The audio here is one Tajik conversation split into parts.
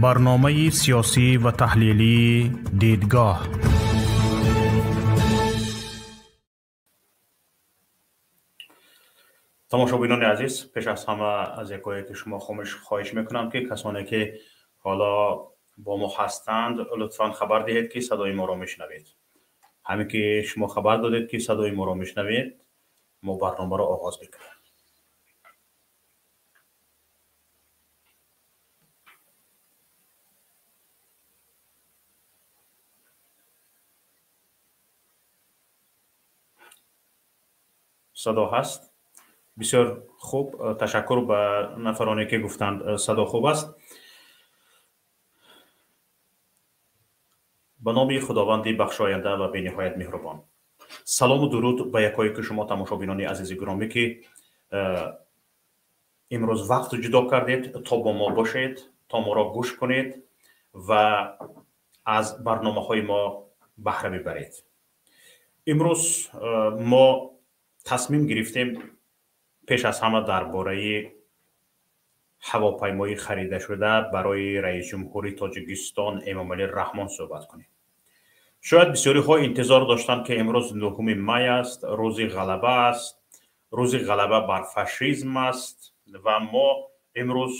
Барномаи сиёсӣ ва таҳлилии «Дидгоҳ». Тамошобинони азиз, пеш аз ҳама аз якое ки шумо хоҳиш мекунам, ки касоне ки ҳоло бо мо ҳастанд, лутфан хабар диҳед, ки садои моро мешунавед. Ҳамин ки шумо хабар додед, ки садои моро мешунавед, мо барномаро оғоз мекунем. Садо ҳаст? Бисёр хуб. Ташаккур ба нафароне ки гуфтанд, садо хуб аст. Ба номи Худованди бахшоянда ва бениҳоят меҳрубон. Салому дуруд ба якое ки шумо, тамошобинони азизи гиромӣ, ки имрӯз вақт ҷудо кардед то бо мо бошед, то моро гӯш кунед ва аз барномаҳои мо баҳра бибаред. Имрӯз мо тасмим гирифтем пеш аз ҳама дар бораи ҳавопаймои харидашуда барои раисҷумҳури Тоҷикистон Эмомалӣ Раҳмон суҳбат кунем. Шояд бисёриҳо интизор доштанд, ки имрӯз 9 май аст, рӯзи ғалаба аст, рӯзи ғалаба бар фашизм аст ва мо имрӯз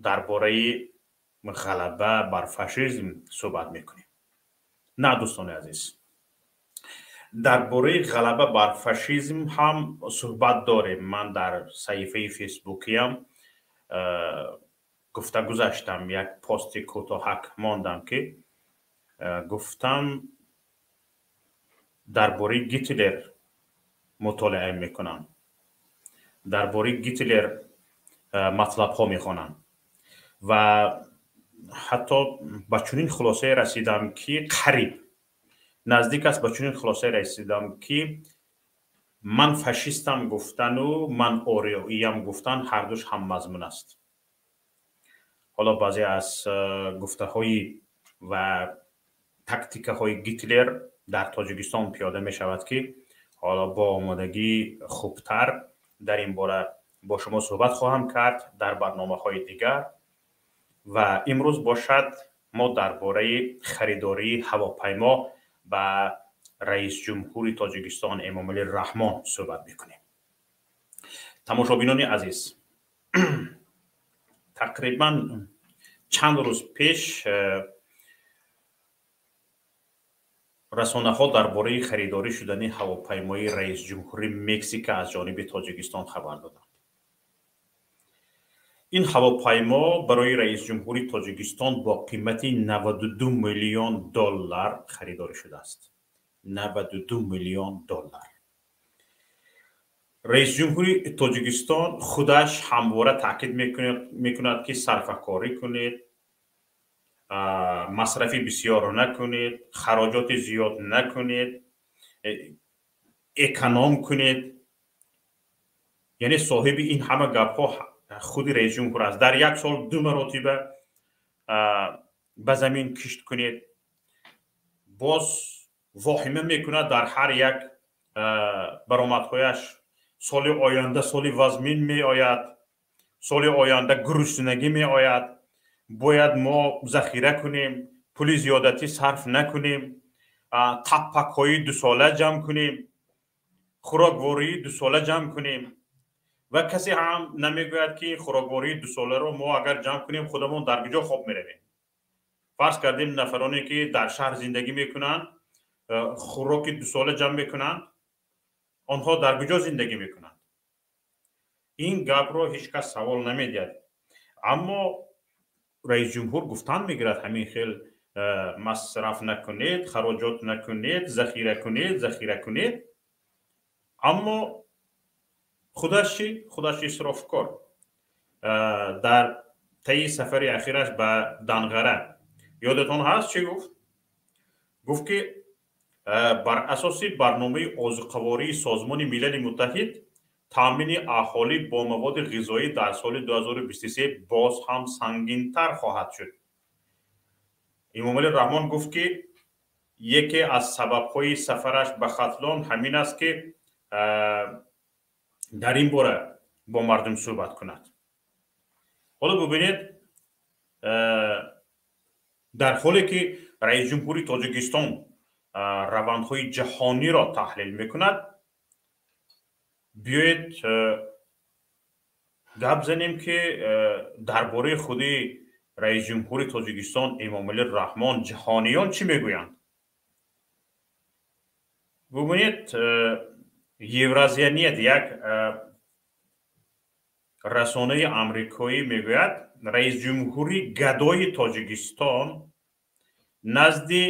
дар бораи ғалаба бар фашизм суҳбат мекунем. На, дӯстони азиз, дар бораи ғалаба бар фашизм ҳам суҳбат дорем. Ман дар саҳифаи фейсбукиям гуфта гузаштам, як пости кӯтоҳак мондам, ки гуфтам дар бораи Гитлер мутолиа мекунам, дар бораи Гитлер матлабҳо мехонам ва ҳатто ба чунин хулосае расидам, ки қариб наздик аст ба чунин хулосае расидам, ки ман фашистам гуфтану ман ориёиям гуфтан ҳардуш ҳаммазмун аст. Ҳоло баъзе аз гуфтаҳои ва тактикаҳои Гитлер дар Тоҷикистон пиёда мешавад, ки ҳоло бо омодагии хубтар дар ин бора бо шумо суҳбат хоҳам кард дар барномаҳои дигар. Ва имрӯз бошад мо дар бораи харидории ҳавопаймо ба раисҷумҳури Тоҷикистон Эмомалӣ Раҳмон суҳбат мекунем. Тамошобинони азиз, тақрибан чанд рӯз пеш расонаҳо дар бораи харидорӣ шудани ҳавопаймои раисҷумҳури Мексика аз ҷониби Тоҷикистон хабар доданд. Ин ҳавопаймо барои раисҷумҳури Тоҷикистон бо қимати 92 миллион доллар харидорӣ шудааст. 92 миллион доллар. Раисҷумҳури Тоҷикистон худаш ҳамвора таъкид мекунад, ки сарфакорӣ кунед, масрафи бисёр накунед, хароҷоти зиёд накунед, эконом кунед. Яъне соҳиби ин ҳама гапҳо худи раисҷумҳур аст. Дар як сол 2 маротиба ба замин кишт кунед. Боз воҳима мекунад дар ҳар як баромадҳояш: соли оянда соли вазмин меояд, соли оянда гуруснагӣ меояд, бояд мо захира кунем, пули зиёдатӣ сарф накунем, таппакҳои дусола ҷамъ кунем, хӯроквории дусола ҷамъ кунем. Ва касе ҳам намегӯяд, ки хӯроквории дусоларо мо агар ҷамъ кунем, худамон дар куҷо хоб меравем. Фарз кардем, нафароне ки дар шаҳр зиндагӣ мекунанд, хӯроки дусола ҷамъ мекунанд, онҳо дар куҷо зиндагӣ мекунанд? Ин гапро ҳеҷ кас савол намедиҳад. Аммо раисҷумҳур гуфтан мегирад, ҳамин хел масраф накунед, хароҷот накунед, захира кунед, захира кунед. Аммо худаш чӣ? Худаш исрофкор. Дар таи сафари ахираш ба Данғара ёдатон ҳаст чӣ гуфт? Гуфт, ки бар асоси барномаи озуқавории Созмони Милали Муттаҳид таъмини аҳолӣ бо маводи ғизоӣ дар соли 2023 боз ҳам сангинтар хоҳад шуд. Эмомалӣ Раҳмон гуфт, ки яке аз сабабҳои сафараш ба Хатлон ҳамин аст, ки дар ин бора бо мардум суҳбат кунад. Ҳоло бубинед, Дар ҳоле ки раис ҷумҳури Тоҷикистон равандҳои ҷаҳониро таҳлил мекунад, биёед гап занем, ки дар бораи худи раис ҷумҳури Тоҷикистон Эмомалӣ Раҳмон ҷаҳониён чӣ мегӯянд. Бубинед, Евразиянет, як расонаи амрикоӣ, мегӯяд: раис ҷумҳури гадои Тоҷикистон назди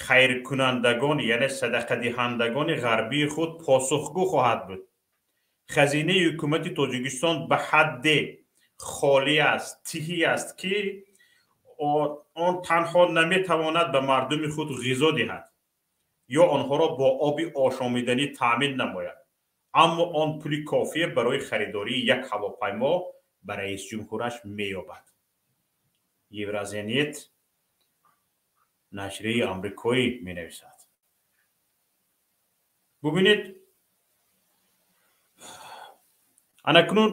хайркунандагон, яъне садақадиҳандагони ғарбии худ посухгӯ хоҳад буд. Хазинаи ҳукумати Тоҷикистон ба ҳадде холӣ аст, тиҳӣ аст, ки он танҳо наметавонад ба мардуми худ ғизо диҳад ё онҳоро бо оби ошомиданӣ таъмин намояд, аммо он пули кофие барои харидории як ҳавопаймо ба раисҷумҳураш меёбад. Евразиянет, нашрияи амрикоӣ, менависад. Бубинед, анакнун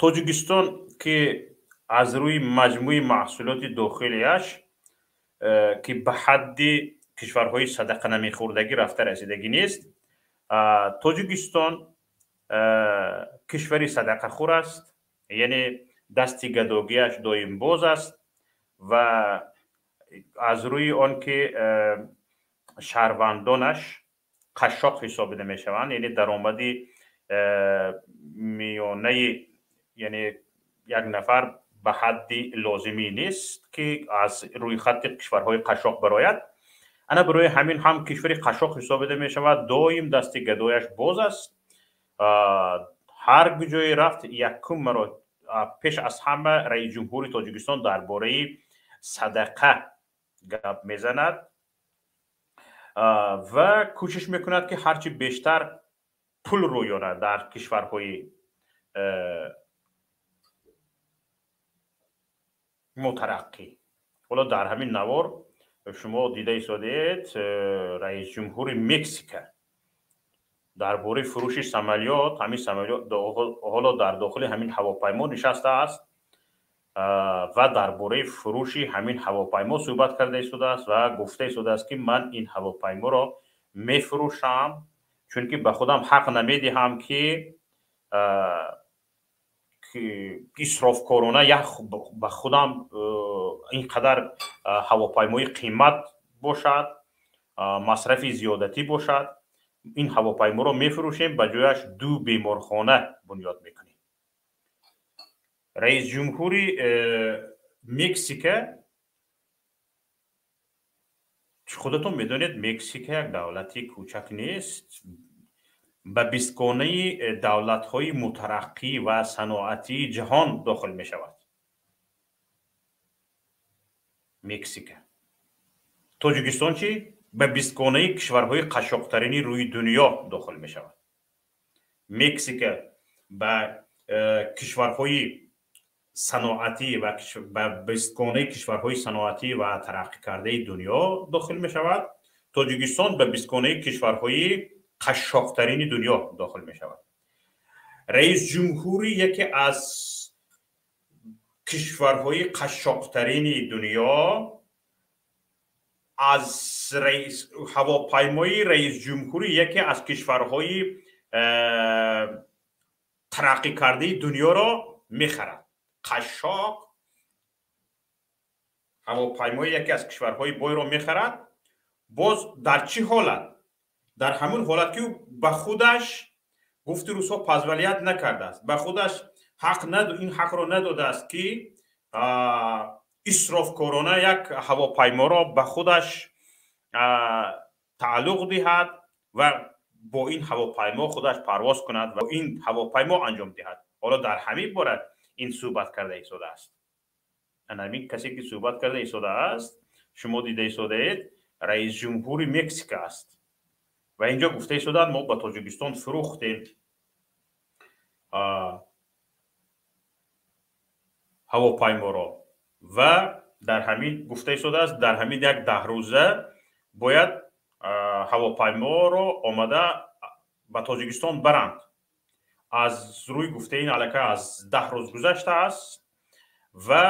Тоҷикистон, ки аз рӯи маҷмӯи маҳсулоти дохилиаш, ки ба ҳадди кишварҳои садақа намехӯрдагӣ рафта расидагӣ нест, Тоҷикистон кишвари садақахӯр аст, яъне дасти гадогиаш доим боз аст ва аз рӯи он ки шаҳрвандонаш қашшоқ ҳисобида мешаванд, яъне даромади миёнаи, яъне як нафар ба ҳадди лозимӣ нест, ки аз рӯи хатти кишварҳои қашшоқ барояд. Ана барои ҳамин ҳам кишвари қашшоқ ҳисобида мешавад, доим дасти гадояш боз аст. Ҳар куҷое рафт, якум пеш аз ҳама раис ҷумҳури Тоҷикистон дар бораи садақа гап мезанад ва кӯшиш мекунад, ки ҳарчи бештар пул рӯёнад дар кишварҳои мутараққӣ. Ҳоло дар ҳамин навор шумо дида истодаед, раис ҷумҳури Мексика дар бораи фурӯши самолёт, ҳамин самолёт, ҳоло дар дохили ҳамин ҳавопаймо нишастааст ва дар бораи фурӯши ҳамин ҳавопаймо суҳбат карда истодааст ва гуфта истодааст, ки ман ин ҳавопайморо мефурӯшам, чунки ба худам ҳақ намедиҳам, ки исрофкорона як ба худам ин қадар ҳавопаймои қимат бошад, масрафи зиёдатӣ бошад. Ин ҳавопайморо мефурӯшем, ба ҷояш ду беморхона бунёд мекунем. Раисҷумҳури Мексика, худатон медонед, Мексика як давлати кӯчак нест, ба бистгонаи давлатҳои мутараққӣ ва саноатии ҷаҳон дохил мешавад Мексика. Тоҷикистон чӣ? Ба бистгонаи кишварҳои қашшоқтарини рӯи дунё дохил мешавад. Мексика ба кишварҳои саноатӣ ва ба бистгонаи кишварҳои саноатӣ ва тараққӣ кардаи дунё дохил мешавад, Тоҷикистон ба бистгонаи кишварҳои қашшоқтарини дунё дохил мешавад. Раисҷумҳури яке аз кишварҳои қашшоқтарини дунё аз ҳавопаймои раисҷумҳури яке аз кишварҳои тараққӣ кардаи дунёро мехарад. Қашшоқ ҳавопаймои яке аз кишварҳои бойро мехарад. Боз дар чӣ ҳолат? Дар ҳамон ҳолат, ки ба худаш, гуфти русҳо, позволять накардааст, ба худаш ҳақ ин ҳақро надодааст, ки исрофкорона як ҳавопайморо ба худаш тааллуқ диҳад ва бо ин ҳавопаймо худаш парвоз кунад ва ин ҳавопаймо анҷом диҳад. Ҳоло дар ҳамин бора ин суҳбат карда истодааст. Ана ҳамин касе, ки суҳбат карда истодааст, шумо дида истодаед, раисҷумҳури Мексика аст ва инҷо гуфта истодаанд: мо ба Тоҷикистон фурӯхтем ҳавопайморо ва дар ҳамин, гуфта истодааст, дар ҳамин як 10 рӯза бояд ҳавопайморо омада ба Тоҷикистон баранд. Аз рӯи гуфтаи ин аллакай аз 10 рӯз гузаштааст ва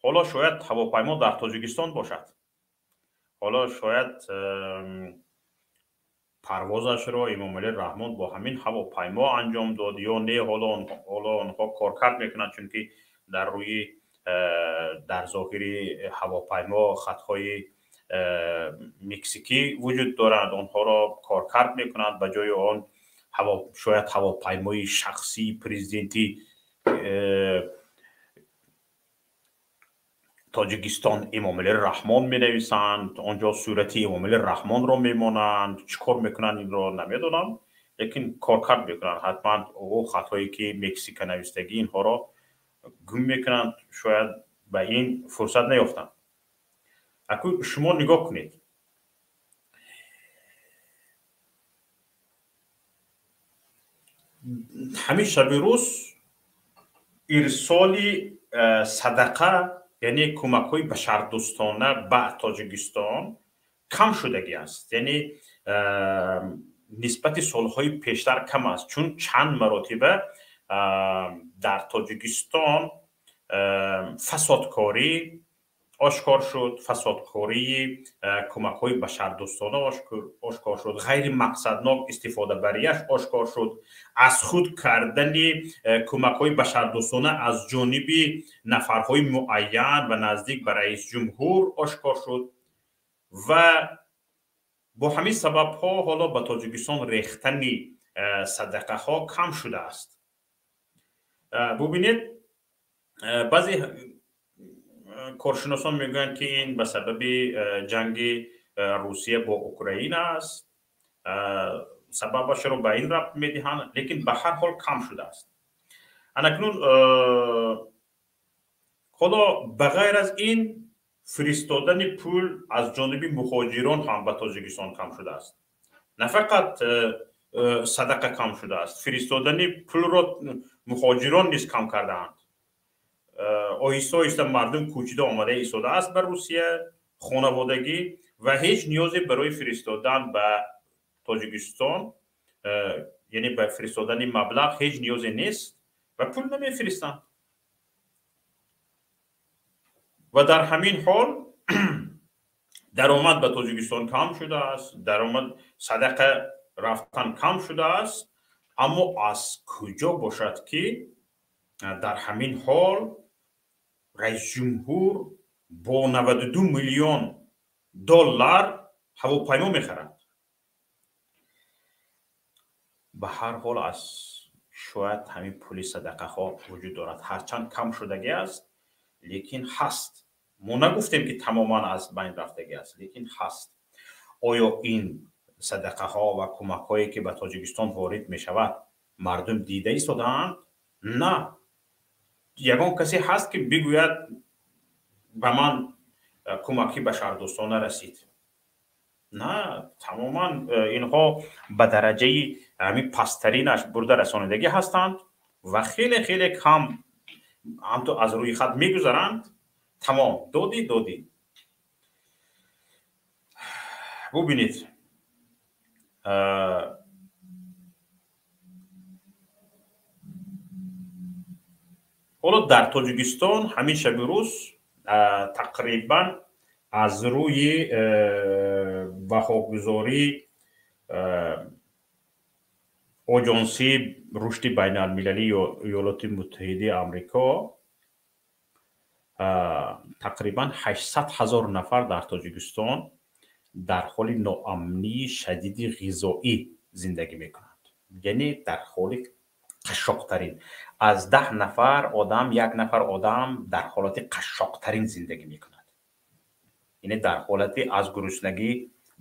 Ҳоло шояд ҳавопаймо дар Тоҷикистон бошад. Ҳоло шояд парвозашро Эмомалӣ Раҳмон бо ҳамин ҳавопаймо анҷом дод ё не. Ҳоло онҳо коркард мекунанд, чунки дар рӯи дар зоҳири ҳавопаймо хатҳои мексикӣ вуҷуд доранд, онҳоро коркард мекунанд. Ба ҷои он шояд ҳавопаймои шахсии президенти Тоҷикистон Эмомалӣ Раҳмон менависанд, он ҷо сурати Эмомалӣ Раҳмонро мемонанд. Чӣ кор мекунанд, инро намедонам, лекин коркард мекунанд. Ҳатман о хатҳое ки Мексика навистагӣ, инҳоро гум мекунанд, шояд ба ин фурсат наёфтанд. Аку шумо нигоҳ кунед, ҳамин шаби рӯз ирсоли садақа, яъне кӯмакҳои башардӯстона ба Тоҷикистон кам шудагӣ аст, яъне нисбати солҳои пештар кам аст, чун чанд маротиба дар Тоҷикистон фасодкорӣ ошкор шуд, фасодкории кӯмакҳои башардӯстона ошкор шуд, ғайримақсаднок истифодабарияш ошкор шуд, аз худ кардани кӯмакҳои башардӯстона аз ҷониби нафарҳои муайян ва наздик ба раисҷумҳур ошкор шуд ва бо ҳамин сабабҳо ҳоло ба Тоҷикистон рехтани садақаҳо кам шудааст. Бубинед, баъзе коршиносон мегӯянд, ки ин ба сабаби ҷанги Русия бо Украина аст, сабабашро ба ин рабт медиҳанд, лекин ба ҳар ҳол кам шудааст. Анакнун ҳоло ба ғайр аз ин фиристодани пул аз ҷониби муҳоҷирон ҳам ба Тоҷикистон кам шудааст. На фақат садақа кам шудааст, фиристодани пулро муҳоҷирон низ кам кардаанд. Оҳиста оҳиста мардум кӯчида омада истодааст ба Русия хонаводагӣ ва ҳеҷ ниёзе барои фиристодан ба Тоҷикистон, яъне ба фиристодани маблағ ҳеҷ ниёзе нест ва пул намефиристанд. Ва дар ҳамин ҳол даромад ба Тоҷикистон кам шудааст, даромад садақа рафтан кам шудааст, аммо аз куҷо бошад, ки дар ҳамин ҳол раисҷумҳур бо 92 миллион доллар ҳавопаймо мехарад? Ба ҳар ҳол аз шояд ҳамин пули садақаҳо вуҷуд дорад, ҳарчанд кам шудагӣ аст, лекин ҳаст. Мо нагуфтем, ки тамоман аз байн рафтагӣ аст, лекин ҳаст. Оё ин садақаҳо ва кӯмакҳое, ки ба Тоҷикистон ворид мешавад, мардум дида истодаанд? На, ягон касе ҳаст, ки бигӯяд, ба ман кӯмаки башардӯстона расид? На, тамоман инҳо ба дараҷаи ҳамин пасттаринаш бурда расонидагӣ ҳастанд ва хеле хеле кам ҳамту аз рӯи хат мегузаранд. Тамом, додӣ додӣ. Бубинед, ҳоло дар Тоҷикистон ҳамин шаби рӯз тақрибан аз рӯи баҳогузорӣ Оҷонсии рушди байналмилалии Иёлоти Муттаҳидаи Амрико тақрибан 800 ҳазор нафар дар Тоҷикистон дар ҳоли ноамнии шадиди ғизоӣ зиндагӣ мекунанд, яъне дар ҳоли қашшоқтарин. Аз 10 нафар одам як нафар одам дар ҳолати қашшоқтарин зиндагӣ мекунад, яъне дар ҳолати аз гуруснагӣ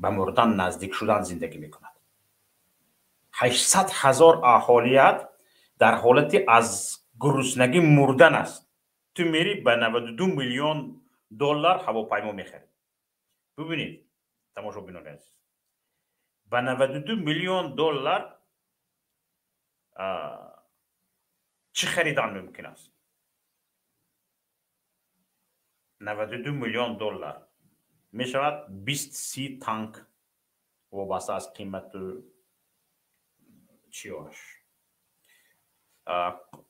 ба мурдан наздик шудан зиндагӣ мекунад. 800 ҳазор аҳолият дар ҳолати аз гуруснагӣ мурдан аст. Ту мери ба 92 миллион доллар ҳавопаймо мехарӣ. Бубинед, тамошобинони азиз, ба 92 миллион доллар чӣ харидан мумкин аст? 92 миллион доллар мешавад 20-30 танк, вобаста аз қимату чиёш,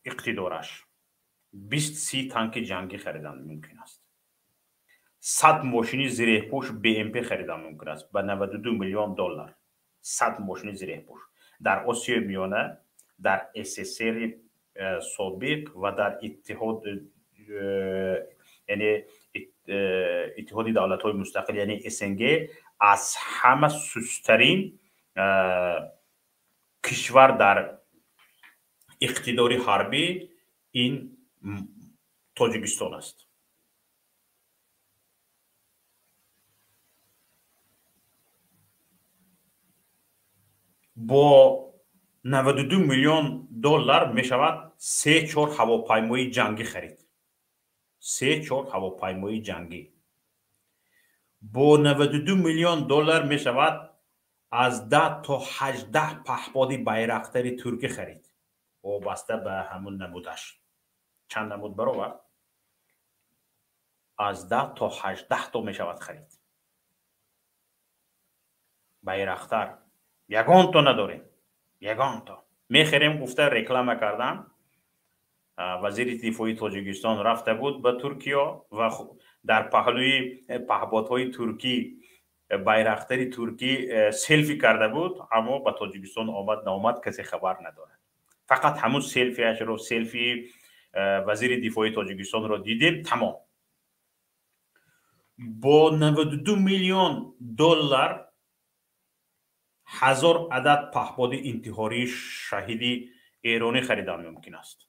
иқтидораш, 20-30 танки ҷангӣ харидан мумкин аст. 100 мошини зиреҳпӯш БМП харидан мумкин аст ба 92 миллион доллар. 100 мошини зиреҳпӯш дар Осиёи Миёна, дар СССР собиқ ва дар иттиҳод, яъне Иттиҳоди давлатҳои мустақил, яъне СНГ, аз ҳама сустарин кишвар дар иқтидори ҳарбӣ ин Тоҷикистон аст. Бо 92 миллион доллар мешавад 3-4 ҳавопаймои ҷангӣ харид. 3-4 ҳавопаймои ҷангӣ. Бо 92 миллион доллар мешавад аз 10 то 18 паҳподи байрақтари туркӣ харид, вобаста ба ҳамун намудаш. Чанд намуд баровард? Аз 10 то 18 то мешавад харид. Байрақтар ягон то надорем, ягон то. Мехарем гуфта реклама кардан. Вазири дифои Тоҷикистон рафта буд ба Туркия ва дар паҳлӯи паҳбодҳои туркӣ, байрақтари туркӣ селфи карда буд, аммо ба Тоҷикистон омад наомад касе хабар надорад. Фақат ҳамун селфиашро, селфии вазири дифои Тоҷикистонро дидем, тамом. Бо 92 миллион доллар 1000 адад паҳбоди интиҳории шаҳиди эронӣ харидан мумкин аст.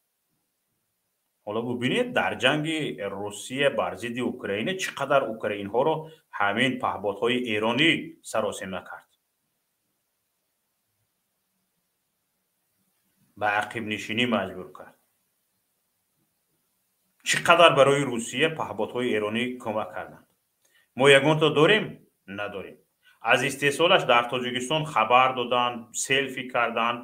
Ҳоло бубинед, дар ҷанги Русия бар зидди Украина чӣ қадар украинҳоро ҳамин паҳбодҳои эронӣ саросема кард, ба ақибнишинӣ маҷбур кард. Чӣ қадар барои Русия паҳбодҳои эронӣ кӯмак карданд. Мо ягонто дорем? Надорем. Аз истеҳсолаш дар Тоҷикистон хабар доданд, селфи карданд,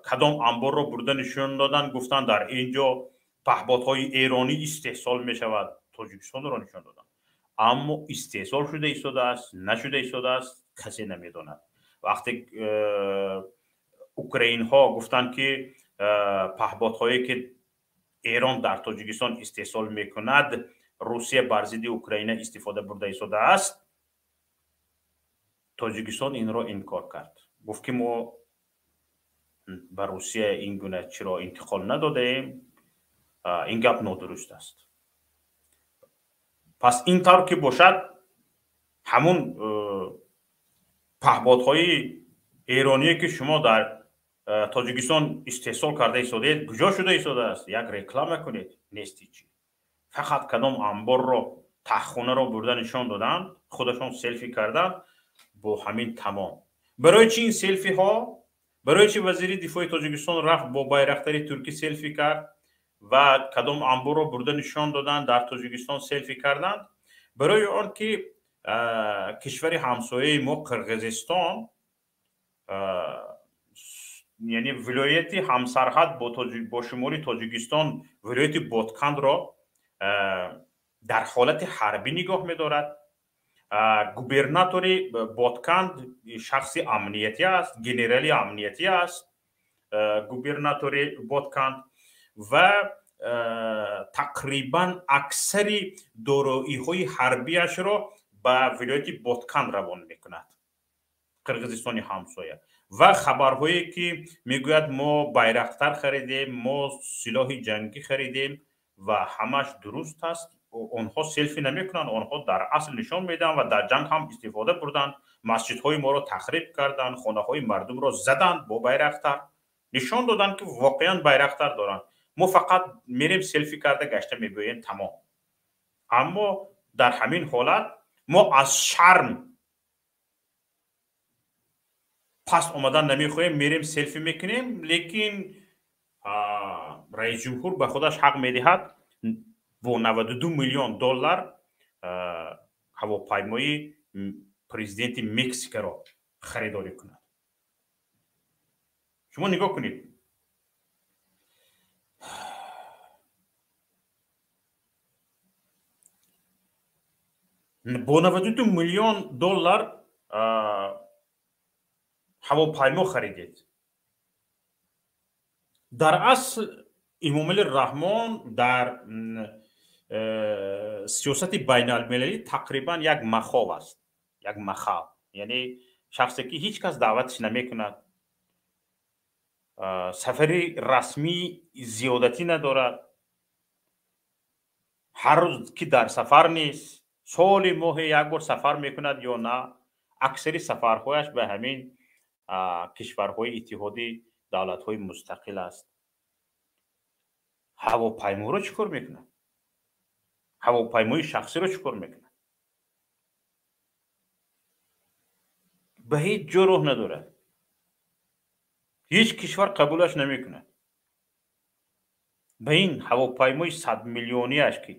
кадом анборро бурда нишон доданд, гуфтанд дар ин ҷо паҳбодҳои эронӣ истеҳсол мешавад. Тоҷикистонро нишон доданд, аммо истеҳсол шуда истодааст, нашуда истодааст, касе намедонад. Вақте украинҳо гуфтанд, ки паҳбодҳое ки Эрон дар Тоҷикистон истеҳсол мекунад, Русия бар зидди Украина истифода бурда истодааст, Тоҷикистон инро инкор кард. Гуфт, ки мо ба Русия ин гуна чиро интиқол надодаем, ин гап нодуруст аст. Пас ин тавр ки бошад, ҳамун паҳбодҳои эроние ки шумо дар Тоҷикистон истеҳсол карда истодаед, куҷо шуда истодааст? Як реклама кунед, нести чӣ. Фақат кадом анборро, таҳхонаро бурда нишон доданд, худашон селфи карданд, бо ҳамин тамом. Барои чӣ ин селфиҳо? Барои чӣ вазири дифои Тоҷикистон рафт бо байрақтари туркӣ селфи кард ва кадом анборро бурда нишон доданд, дар Тоҷикистон селфи карданд? Барои он ки кишвари ҳамсояи мо Қирғизистон, яъне вилояти ҳамсарҳад бо шумоли Тоҷикистон, вилояти Боткандро дар ҳолати ҳарбӣ нигоҳ медорад. Губернатори Ботканд шахси амниятӣ аст, генерали амниятӣ аст губернатори Ботканд, ва тақрибан аксари дороиҳои ҳарбиашро ба вилояти Ботканд равон мекунад, Қирғизистони ҳамсоя. Ва хабарҳое ки мегӯяд мо байрақтар харидем, мо силоҳи ҷангӣ харидем, ва ҳамаш дуруст аст. Онҳо селфи намекунанд, онҳо дар асл нишон медиҳанд ва дар ҷанг ҳам истифода бурданд. Масҷидҳои моро тахриб карданд, хонаҳои мардумро заданд бо байрақтар, нишон доданд ки воқеан байрақтар доранд. Мо фақат мерем селфи карда гашта мебиёем, тамом. Аммо дар ҳамин ҳолат мо аз шарм пас омадан намехоҳем, мерем селфи мекунем, лекин раис ҷумҳур ба худаш ҳақ медиҳад бо 92 миллион доллар ҳавопаймои президенти Мексикаро харидорӣ кунад. Шумо нигоҳ кунед, бо 92 миллион доллар ҳавопаймо харидед. Дар асл Эмомалӣ Раҳмон дар Сиёсати байналмилалӣ тақрибан як махов аст, як махав, яъне шахсе ки ҳеҷ кас даъватш намекунад, сафари расмӣ зиёдатӣ надорад, ҳар рӯз ки дар сафар нест, соли моҳе як бор сафар мекунад ё на. Аксари сафарҳояш ба ҳамин кишварҳои иттиҳоди давлатҳои мустақил аст. Ҳавопайморо чӣ кор мекунад? Ҳавопаймои шахсиро чӣ кор мекунад? Ба ҳеҷ ҷо роҳ надорад, ҳеҷ кишвар қабулаш намекунад. Ба ин ҳавопаймои 100 миллиониаш, ки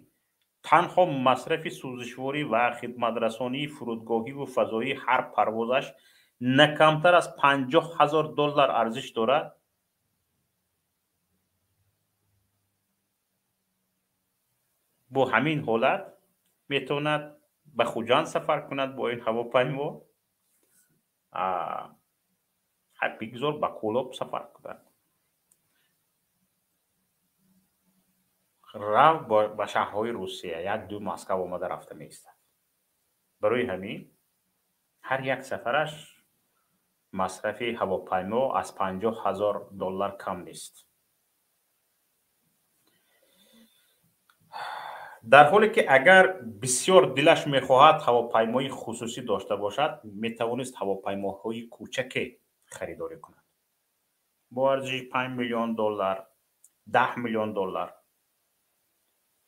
танҳо масрафи сӯзишворӣ ва хидматрасонии фурудгоҳиву фазоии ҳар парвозаш на камтар аз 50 000 доллар арзиш дорад, бо ҳамин ҳолат метавонад ба Хуҷанд сафар кунад бо ин ҳавопаймо, бигзор ба Кӯлоб сафар кунад, рав ба шаҳрҳои Русия, як ду Москав омада рафта меистад. Барои ҳамин ҳар як сафараш масрафи ҳавопаймо аз 50 000 доллар кам нест. Дар ҳоле ки агар бисёр дилаш мехоҳад ҳавопаймои хусусӣ дошта бошад, метавонист ҳавопаймоҳои кӯчаке харидорӣ кунад бо арзиши 5 миллион доллар, 10 миллион доллар,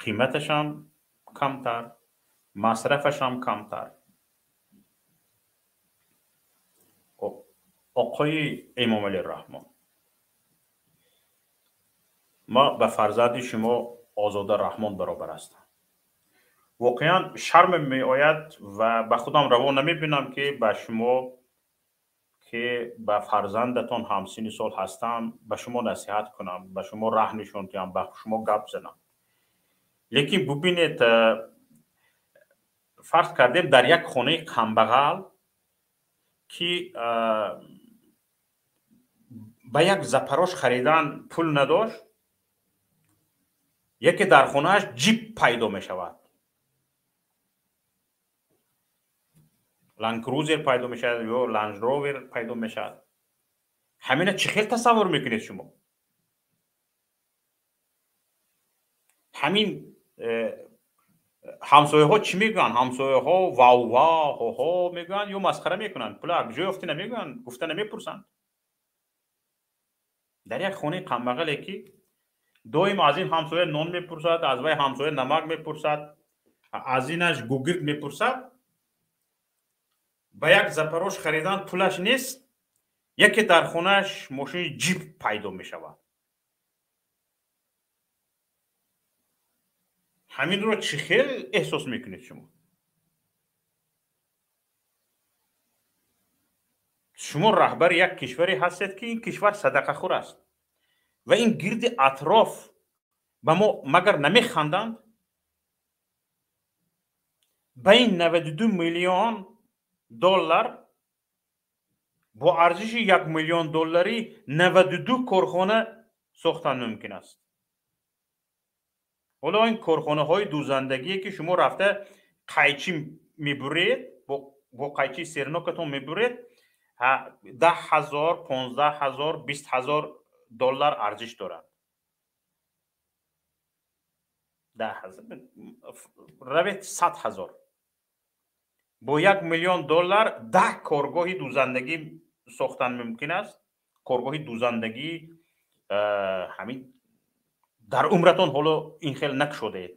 қиматашам камтар, масрафашам камтар. Оқои Эмомалӣ Раҳмон, ма ба фарзанди шумо Озода Раҳмон баробар ҳастам. Воқеан шармам меояд ва ба худам раво намебинам, ки ба шумо, ки ба фарзандатон ҳамсинни сол ҳастам, ба шумо насиҳат кунам, ба шумо раҳ нишон диҳам, ба шумо гап занам. Лекин бубинед, фарз кардем, дар як хонаи камбағал, ки ба як Запорожец харидан пул надошт, яке дар хонааш Ҷип пайдо мешавад, Лендкрузер пайдо мешавад ё Лендровер пайдо мешавад, ҳамина чӣ хел тасаввур мекунед шумо? Ҳамин ҳамсояҳо чӣ мегӯянд? Ҳамсояҳо вав-ва, ҳо-ҳо мегӯянд ё масхара мекунанд? Пула ҷой ёфтӣ намегӯянд, гуфта намепурсанд? Дар як хонаи камбағале, ки доим аз ин ҳамсоя нон мепурсад, аз вай ҳамсоя намак мепурсад, аз инаш гугирд мепурсад, ба як Запорожец харидан пулаш нест, яке дар хонааш мошини Ҷип пайдо мешавад, ҳаминро чӣ хел эҳсос мекунед шумо? Шумо раҳбари як кишваре ҳастед, ки ин кишвар садақахӯр аст ва ин гирди атроф ба мо магар намеханданд? Ба ин 92 миллион доллар, бо арзиши 1 миллион долларӣ 92 корхона сохтан мумкин аст. Ҳоло ин корхонаҳои дӯзандагие, ки шумо рафта қайчи мебуред, бо қайчии сернокатон мебуред, 10 000, 15 000, 20 000 доллар арзиш дорад. 10 000, равед 100 000, бо 1 миллион доллар 10 коргоҳи дӯзандагӣ сохтан мумкин аст. Коргоҳи дӯзандагӣ ҳамин дар умратон ҳоло ин хел накушодаед.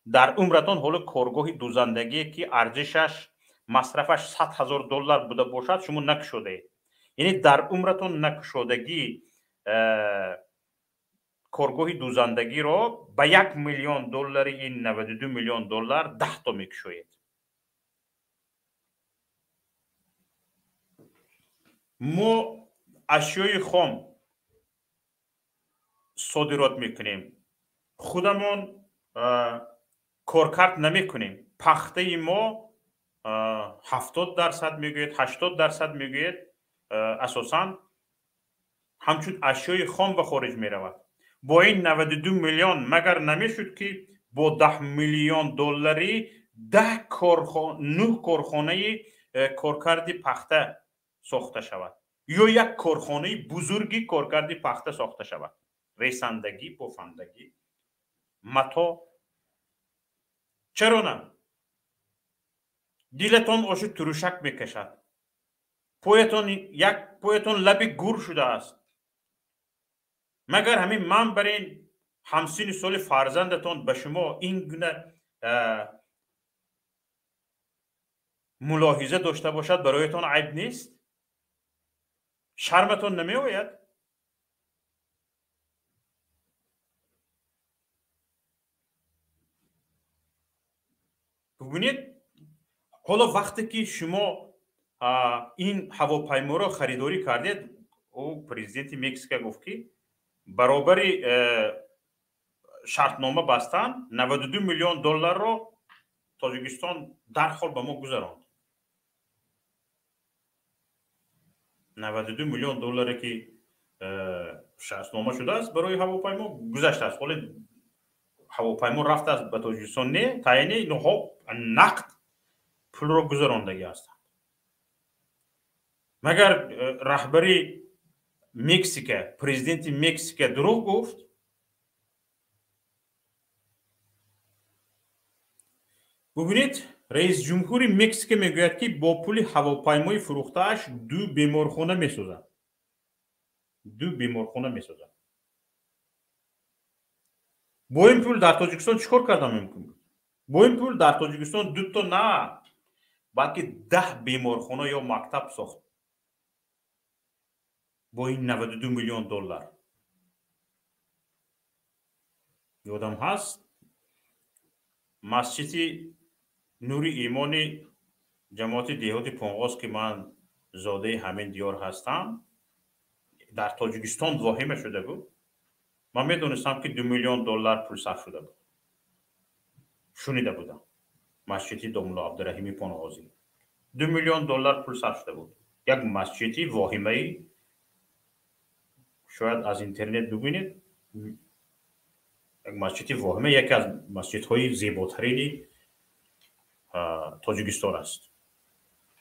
Дар умратон ҳоло коргоҳи дӯзандагие, ки арзишаш, масрафаш 100 000 доллар буда бошад, шумо накушодаед. Яъне дар умратон накушодагӣ коргоҳи дӯзандагиро ба 1 миллион доллари ин 92 миллион доллар 10 то мекушоед. Мо ашёи хом содирот мекунем, худамон коркард намекунем. Пахтаи мо 70% мегӯед, 80% мегӯед, асосан ҳамчун ашёи хом ба хориҷ меравад. Бо ин 92 миллион магар намешуд, ки бо 10 миллион долларӣ 9 корхонаи коркарди пахта сохта шавад ё як корхонаи бузурги коркарди пахта сохта шавад. Ресандагӣ, бофандагӣ, мато. Чаро на? Дилатон оши турушак мекашад, поятон як поятон лаби гур шудааст. Магар ҳамин ман бар ин ҳамсини соли фарзандатон ба шумо ин гуна мулоҳиза дошта бошад, бароятон айб нест? Шарматон намеояд? Бубинед, ҳоло вақте ки шумо ин ҳавопайморо харидорӣ кардед, ӯ президенти Мексика гуфт, ки баробари шартнома бастан 92 миллион долларро Тоҷикистон дарҳол ба мо гузаронд. 92 миллион долларе ки шартнома шудааст барои ҳавопаймо гузаштааст. Ҳоло ҳавопаймо рафтааст ба Тоҷикистон, не, таъини инҳо нақд пулро гузарондагӣ ҳастанд. Магар раҳбари Мексика, президенти Мексика дурӯғ гуфт? Бубинед, раис ҷумҳури Мексика мегӯяд, ки бо пули ҳавопаймои фурӯхтааш 2 беморхона месозад. 2 беморхона месозад. Бо ин пул дар Тоҷикистон чӣ кор кардан мумкин буд? Бо ин пул дар Тоҷикистон 2 то на, балки 10 беморхона ё мактаб сохт. Бо ин 92 миллион доллар. Ёдам ҳаст, масҷиди Нури Имони ҷамоати деҳоти Понғоз, ки ман зодаи ҳамин диёр ҳастам, дар Тоҷикистон воҳима шуда буд. Ман медонистам, ки 2 миллион доллар пул сарф шуда буд. Шунида будам. Масҷиди Домулло Абдураҳими Понғозӣ 2 миллион доллар пул сарф шуда буд. Як масҷиди воҳимаи, шояд аз интернет бубинед, як масҷиди воҳима, яке аз масҷидҳои зеботарини Тоҷикистон аст.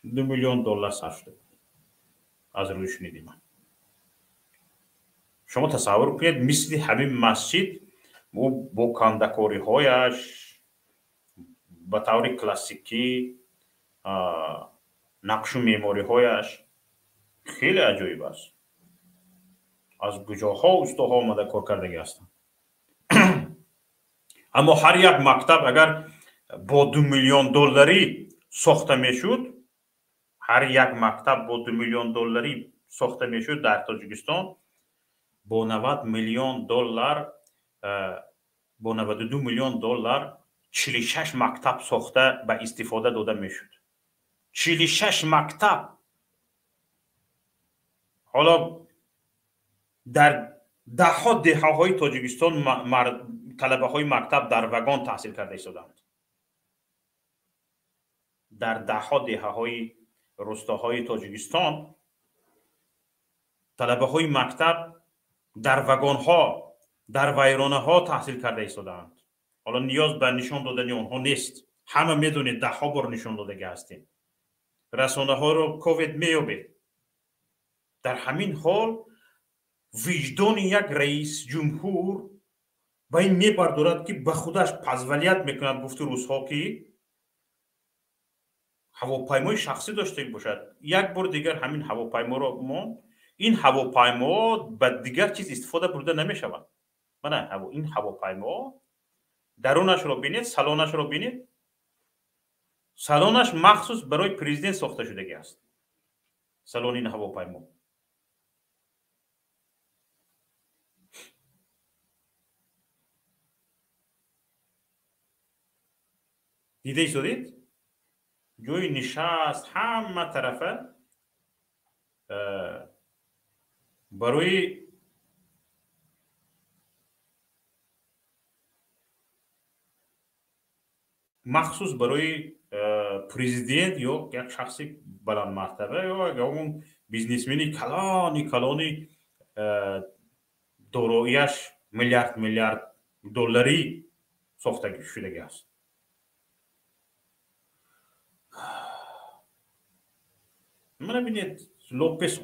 2 миллион доллар сарф шуда буд аз рӯи шуниди ман. Шумо тасаввур кунед, мисли ҳамин масҷид ӯ бо кандакориҳояш ба таври классикӣ, нақшу меъмориҳояш хеле аҷоиб аст. Аз куҷоҳо устоҳо омада кор кардагӣ ҳастанд. Аммо ҳар як мактаб агар бо 2 миллион долларӣ сохта мешуд, ҳар як мактаб бо 2 миллион долларӣ сохта мешуд дар Тоҷикистон, бо 90 миллион доллар, бо 92 миллион доллар 46 мактаб сохта ба истифода дода мешуд. 46 мактаб. Ҳоло дар даҳҳо деҳаҳои Тоҷикистон талабаҳои мактаб дар вагон таҳсил карда истоданд. Дар даҳҳо деҳаҳои рустоҳои Тоҷикистон талабаҳои мактаб дар вагонҳо, дар вайронаҳо таҳсил карда истодаанд. Ҳоло ниёз ба нишон додани онҳо нест. Ҳама медонед, даҳҳо бор нишон додагӣ ҳастем. Расонаҳоро ковед меёбед. Дар ҳамин ҳол виҷдони як раис ҷумҳур ба ин мебардорад, ки ба худаш позволят мекунад, гуфти русҳо, ки ҳавопаймои шахсӣ дошта бошад. Як бор дигар ҳамин ҳавопайморо мо, ин ҳавопаймо ба дигар чиз истифода бурда намешавад. Мана ин ҳавопаймо дарунашро бинед, салонашро бинед. Салонаш махсус барои президент сохта шудагӣ аст. Салони ин ҳавопаймо. Дида истодед? Ҷои нишаст ҳама тарафа барои махсус барои президент ё як шахси баландмартаба ё ягон бизнесмени калони дороияш миллиард миллиард долларӣ сохта шудагӣ аст. Мана бинед, Лопес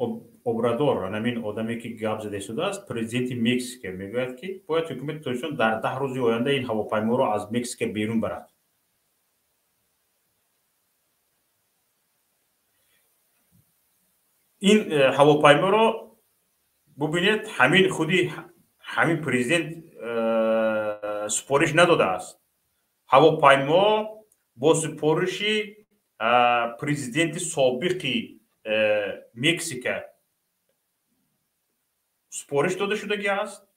Обрадор, ҳамин одаме ки гап зада истодааст, президенти Мексика, мегӯяд ки бояд ҳукумати Тоҷикистон дар 10 рӯзи оянда ин ҳавопайморо аз Мексика берун барад. Ин ҳавопайморо бубинед, ҳамин худи ҳамин президент супориш надодааст. Ҳавопаймо бо супориши президенти собиқи Мексика супориш дода шудагӣ аст.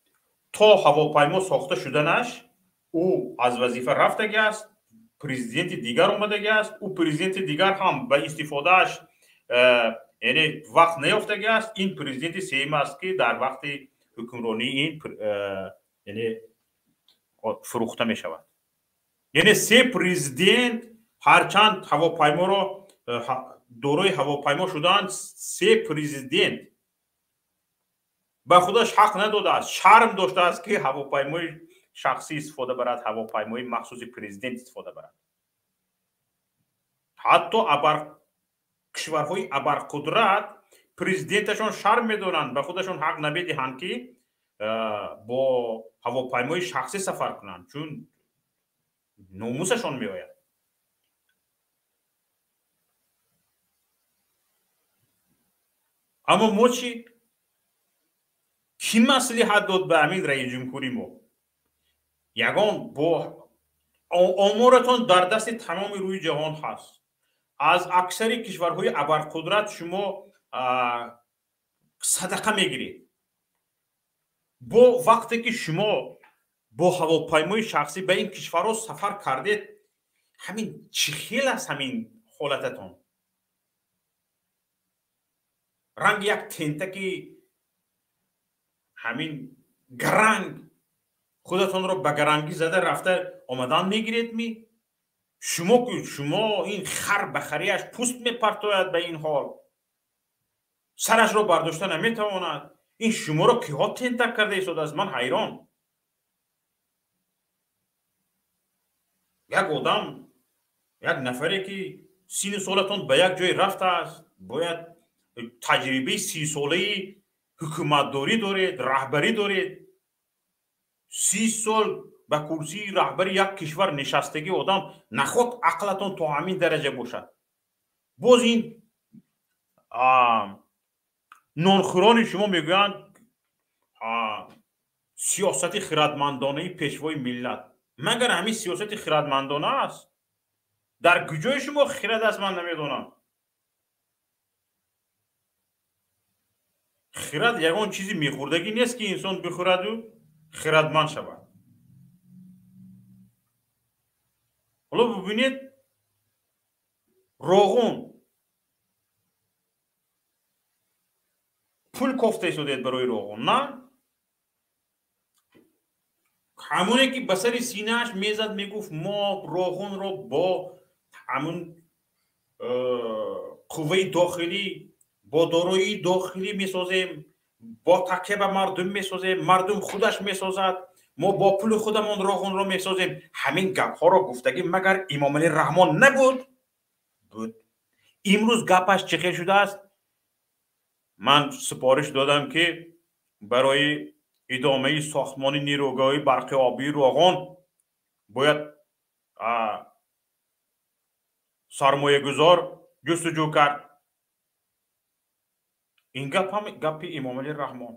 То ҳавопаймо сохта шуданаш ӯ аз вазифа рафтагӣ аст, президенти дигар омадагӣ аст, ӯ президенти дигар ҳам ба истифодааш яъне вақт наёфтагӣ аст. Ин президенти сеюм аст ки дар вақти ҳукмронии ин яъне фурӯхта мешавад. Яъне се президент ҳарчанд ҳавопайморо дорои ҳавопаймо шудаанд, се президент ба худаш ҳақ надодааст, шарм доштааст ки ҳавопаймои шахсӣ истифода барад, ҳавопаймои махсуси президент истифода барад. Ҳатто кишварҳои абарқудрат президенташон шарм медоранд, ба худашон ҳақ намедиҳанд ки бо ҳавопаймои шахсӣ сафар кунанд, чун номусашон меояд. Аммо мо чӣ? Кӣ маслиҳат дод ба ҳамин раисҷумҳури мо? Ягон бо оморатон дар дасти тамоми рӯи ҷаҳон ҳаст. Аз аксари кишварҳои абарқудрат шумо садақа мегиред. Бо вақте ки шумо бо ҳавопаймои шахсӣ ба ин кишварҳо сафар кардед, ҳамин чӣ хел аст ҳамин ҳолататон? Ранги як тентаки ҳамин гаранг худатонро ба гарангӣ зада рафта омадан мегиред ми? Шумо шумо ин хар ба харияш пӯст мепартояд, ба ин ҳол сарашро бардошта наметавонад. Ин шуморо киҳо тентак карда истодааст? Ман ҳайрон. Як одам, як нафаре ки сину солатон ба як ҷой рафтааст, бояд таҷрибаи 30-солаи ҳукуматдорӣ доред, раҳбарӣ доред. 30 сол ба курсии раҳбари як кишвар нишастагӣ одам наход ақлатон то ҳамин дараҷа бошад. Боз ин нонхӯрони шумо мегӯянд сиёсати хирадмандонаи пешвои миллат. Магар ҳамин сиёсати хирадмандона аст? Дар куҷои шумо хирад аст, ман намедонам. Хирад ягон чизи мехӯрдагӣ нест ки инсон бихӯраду хирадманд шавад. Ҳоло бубинед, Роғун пул кофта истодед барои Роғун, на? Ҳамоне ки ба сари синааш мезад, мегуфт мо Роғунро бо ҳамун қувваи дохилӣ, бо дороии дохилӣ месозем, бо такя ба мардум месозем, мардум худаш месозад, мо бо пули худамон Роғунро месозем. Ҳамин гапҳоро гуфтагӣ магар Имомалӣ Раҳмон набуд? Буд. Имрӯз гапаш чӣ хел шудааст? Ман супориш додам ки барои идомаи сохтмони нерӯгоҳи барқи обии Роғун бояд сармоягузор ҷустуҷӯ кард. Ин гап ҳам гапи Имомалӣ Раҳмон.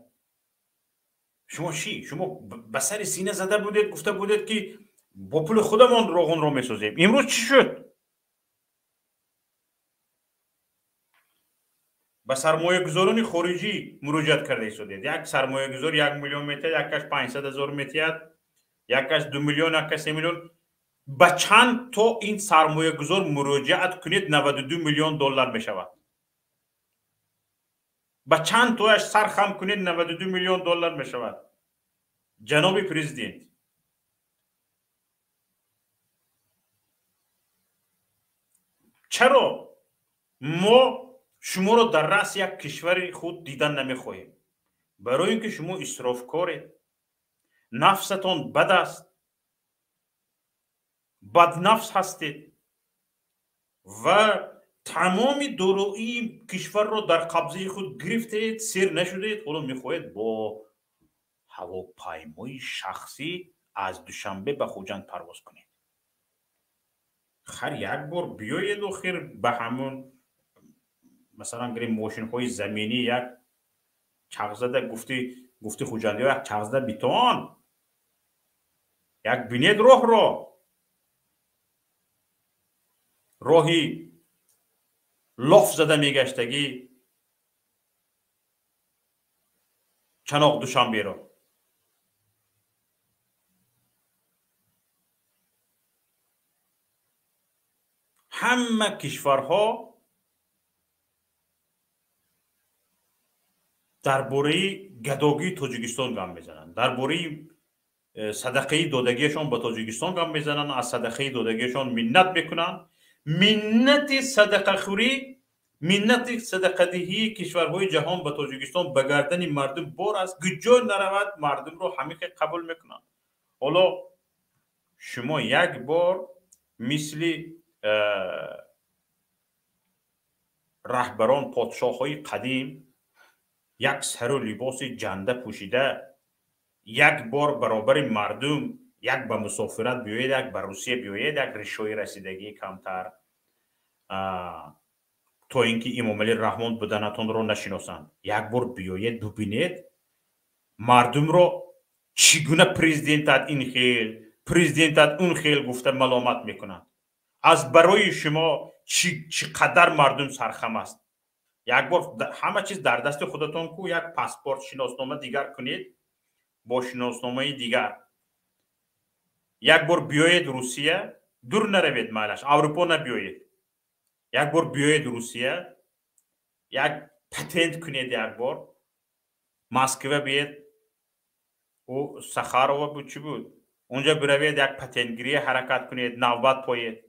Шумо чӣ? Шумо ба сари сина зада будед, гуфта будед ки бо пули худамон Роғунро месозем. Имрӯз чӣ шуд? Ба сармоягузорони хориҷӣ муроҷиат карда истодед. Як сармоягузор 1 миллион метиҳад, якаш 500 ҳазор метиҳад, якаш 2 миллион, якаш 3 миллион. Ба чанд то ин сармоягузор муроҷиат кунед, 92 миллион доллар мешавад. Ба чанд тояш сар хам кунед, 92 миллион доллар мешавад. Ҷаноби президент, чаро мо шуморо дар раъси як кишвари худ дидан намехоҳем? Барои ин ки шумо исрофкоред, нафсатон бад аст, Баднафс ҳастед ва тамоми дороии кишварро дар қабзаи худ гирифтед, сер нашудед, ҳоло мехоҳед бо ҳавопаймои шахсӣ аз Душанбе ба Хуҷанд парвоз кунед. Хар як бор биёед, охир ба ҳамон масалан гирем мошинҳои заминӣ як чағзада гуфти хуҷандиҳо як чағзада битон, як бинед роҳро, роҳи лоф зада мегаштагӣ Чаноқ Душанберо. Ҳама кишварҳо дар бораи гадогии Тоҷикистон гап мезананд, дар бораи садақаи додагиашон ба Тоҷикистон гап мезананд, аз садақаи додагиашон миннат мекунанд. Миннати садақахӯрӣ, миннати садақадиҳии кишварҳои ҷаҳон ба Тоҷикистон ба гардани мардум бор аст. Гуҷо наравад, мардумро ҳамин хел қабул мекунанд. Ҳоло шумо як бор мисли раҳбарон, подшоҳҳои қадим як сару либоси ҷанда пӯшида як бор баробари мардум як ба мусофират биёед, як ба Русия биёед, як ришои расидагии камтар, то ин ки Эмомалӣ Раҳмон буданатонро нашиносанд. Як бор биёед, бубинед мардумро чӣ гуна президентат ин хел, президентат он хел гуфта маломат мекунанд. Аз барои шумо чӣ қадар мардум сархам аст. Як бор ҳама чиз дар дасти худатон ку, як паспорт, шиноснома дигар кунед бо шиносномаи дигар. Як бор биёед Русия, дур наравед, майлаш Аврупо набиёед. Як бор биёед Русия, як патент кунед, як бор Москва биед, ӯ Сахарова буд, чӣ буд, унҷа биравед, як патентгирия ҳаракат кунед, навбат поед,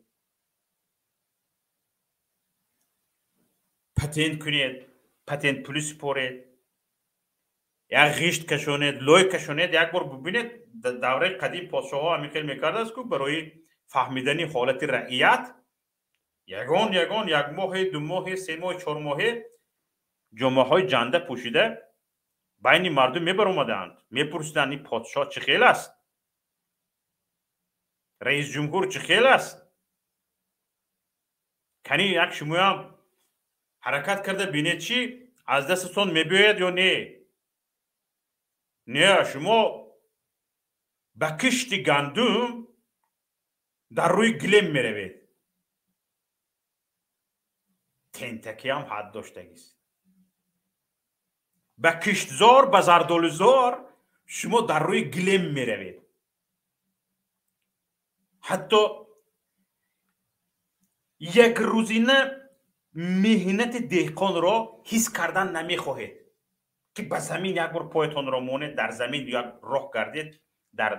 патент кунед, патент пулӣ супоред, як ғишт кашонед, лой кашонед. Як бор бубинед, давраи қадим подшоҳҳо ҳамин хел мекардааст ку барои фаҳмидани ҳолати раият ягон ягон як моҳе, ду моҳе, се моҳе, чор моҳе ҷомаҳои ҷанда пӯшида байни мардум мебаромаданд, мепурсиданд ин подшоҳ чӣ хел аст, раисҷумҳур чӣ хел аст. Кани як шумоям ҳаракат карда бинед, чӣ аз дастатон мебиёяд ё не. Не, шумо ба кишти гандум дар рӯи гилем меравед. Тентакиам ҳад доштагист. Ба киштзор, ба зардолузор шумо дар рӯи гилем меравед. Ҳатто як рӯзина меҳнати деҳқонро ҳис кардан намехоҳед, ки ба замин як бор поятонро монед, дар замин як роҳ гардед дар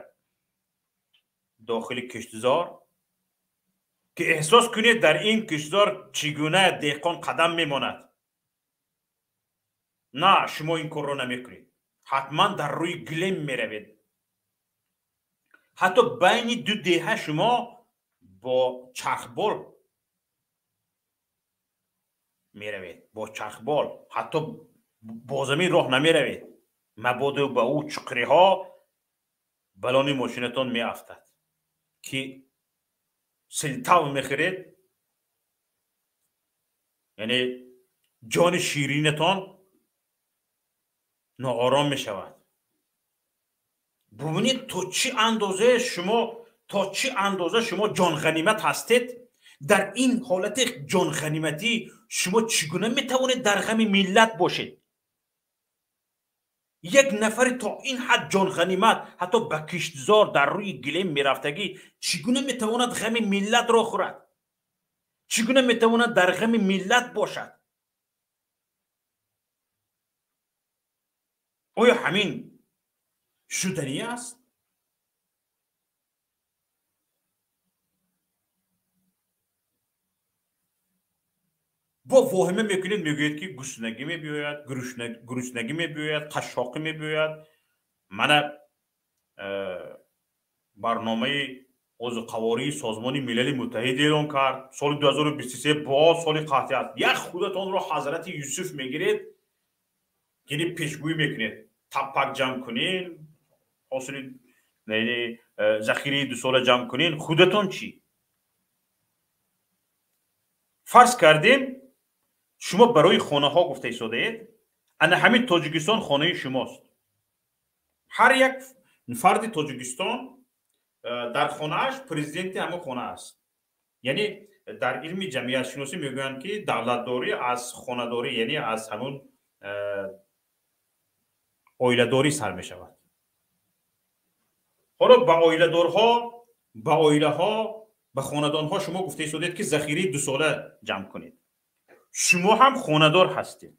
дохили киштзор, ки эҳсос кунед дар ин киштзор чӣ гуна деҳқон қадам мемонад. На, шумо ин корро намекунед. Ҳатман дар рӯи гилем меравед. Ҳатто байни ду деҳа шумо бо чархбол меравед, бо чархбол, ҳатто бо замин роҳ намеравед. Мабодо ба ӯ чуқриҳо балони мошинатон меафтад, ки силтав мехӯред, яъне ҷони ширинатон ноором мешавад. Бубинед то чӣ андоза шумо, то чӣ андоза шумо ҷонғанимат ҳастед. Дар ин ҳолати ҷонғаниматӣ шумо чӣ гуна метавонед дар ғами миллат бошед? Як нафари то ин ҳад ҷонғанимат, ҳатто ба киштзор дар рӯи гилем мерафтагӣ, чӣ гуна метавонад ғами миллатро хӯрад? Чӣ гуна метавонад дар ғами миллат бошад? Оё ҳамин шуданӣ аст? Бо воҳима мекунед, мегӯед ки гуснагӣ мебиёяд, гуруснагӣ мебиёяд, қашшоқӣ мебиёяд. Мана барномаи озуқавории Созмони Милали Муттаҳид эълон кард. Соли 2023 боз соли қаҳтӣ аст. Як худатонро Ҳазрати Юсуф мегиред, яъне пешгӯӣ мекунед, таппак ҷамъ кунед, ҳосили захираи дусола ҷамъ кунед. Худатон чӣ? Фарз кардем, шумо барои хонаҳо гуфта истодаед, ана ҳамин Тоҷикистон хонаи шумост. Ҳар як фарди Тоҷикистон дар хонааш президенти ҳамон хона аст. Яъне дар илми ҷамъиятшиносӣ мегӯянд, ки давлатдорӣ аз хонадорӣ, яъне аз ҳамон оиладорӣ сар мешавад. Ҳоло ба оиладорҳо, ба оилаҳо, ба хонадонҳо шумо гуфта истодед, ки захираи дусола ҷамъ кунед. Шумо ҳам хонадор ҳастед.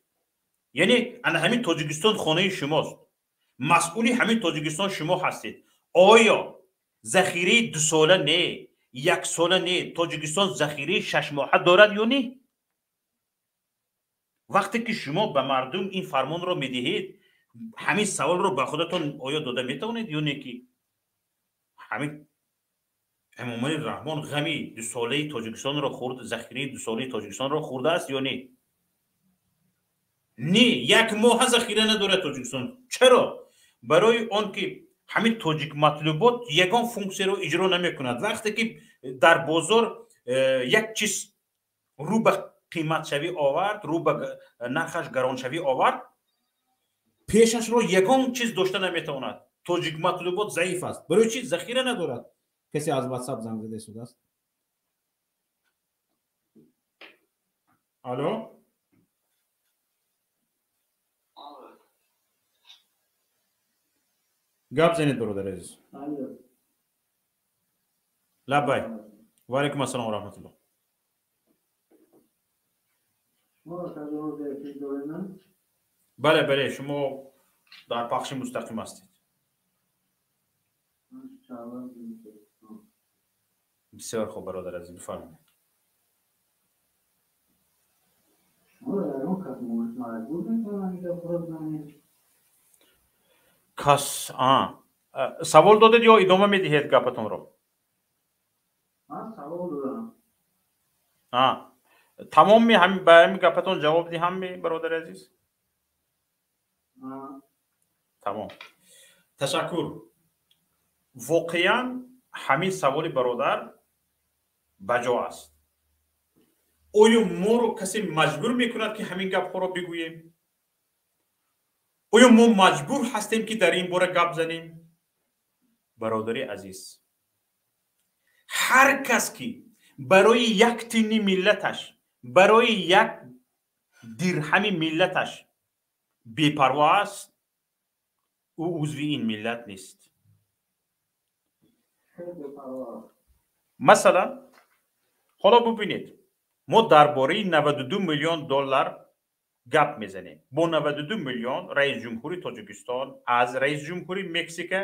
Яъне ана ҳамин Тоҷикистон хонаи шумост. Масъули ҳамин Тоҷикистон шумо ҳастед. Оё захираи дусола не, яксола не, Тоҷикистон захираи шашмоҳа дорад ё не? Вақте ки шумо ба мардум ин фармонро медиҳед, ҳамин саволро ба худатон оё дода метавонед ё не, ки ҳамин Эмомалӣ Раҳмон ғами дусолаи Тоҷикистонро хӯрд, захираи дусолаи Тоҷикистонро хӯрдааст ё не? Не, як моҳа захира надорад Тоҷикистон. Чаро? Барои он ки ҳамин тоҷик матлубот ягон функсияро иҷро намекунад. Вақте ки дар бозор як чиз рӯ ба қиматшавӣ овард, рӯ ба нархаш гароншавӣ овард, пешашро ягон чиз дошта наметавонад. Тоҷик матлубот заиф аст. Барои чи? Захира надорад. Касе аз WhatsApp занг зада истодааст? Алло? Гап занед, бародари азиз. Лаббай. Ва алайкум ассалом ва раҳматуллоҳ. Бале, бале, шумо дар пахши мустақим ҳастед. Бисёр хуб, бародари азиз, бифармоед. Кас савол додед ё идома медиҳед гапатонро? Тамоми ба ҳамин гапатон ҷавоб диҳам, бародари азиз? Тамом, ташаккур. Воқеан ҳамин саволи бародар баҷо аст. Оё моро касе маҷбур мекунад, ки ҳамин гапҳоро бигӯем? Оё мо маҷбур ҳастем, ки дар ин бора гап занем? Бародари азиз, ҳар кас ки барои як тинни миллаташ, барои як дирҳами миллаташ бепарво аст, ӯ узви ин миллат нест. Масалан, ҳоло бубинед, мо дар бораи 92 миллион доллар гап мезанем. Бо 92 миллион раис ҷумҳури Тоҷикистон аз раис ҷумҳури Мексика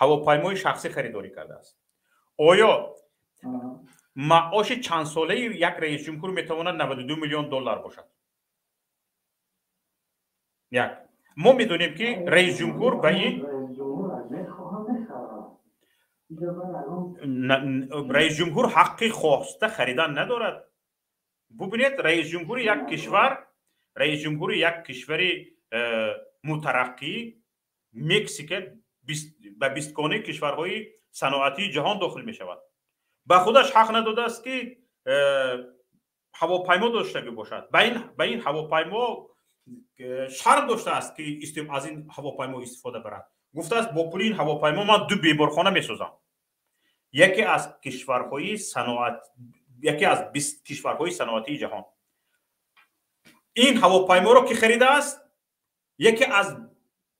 ҳавопаймои шахсӣ харидорӣ кардааст. Оё маоши чандсолаи як раис ҷумҳур метавонад 92 миллион доллар бошад? Як. Мо медонем, ки раис ҷумҳур ба ин раис ҷумҳур ҳаққи хоста харидан надорад. Бубинед, раис ҷумҳури як кишвар, раис ҷумҳури як кишвари мутараққӣ Мексика ба бистгонаи кишварҳои саноатии ҷаҳон дохил мешавад. Ба худаш ҳақ надодааст, ки ҳавопаймо доштагӣ бошад. Ба ин ҳавопаймо шарм доштааст, ки аз ин ҳавопаймо истифода барад. Гуфтааст, бо пули ин ҳавопаймо ман ду беморхона месозам. Яке аз кишварҳои саноат, яке аз 20 кишварҳои саноатии ҷаҳон. Ин ҳавопайморо ки харидааст, яке аз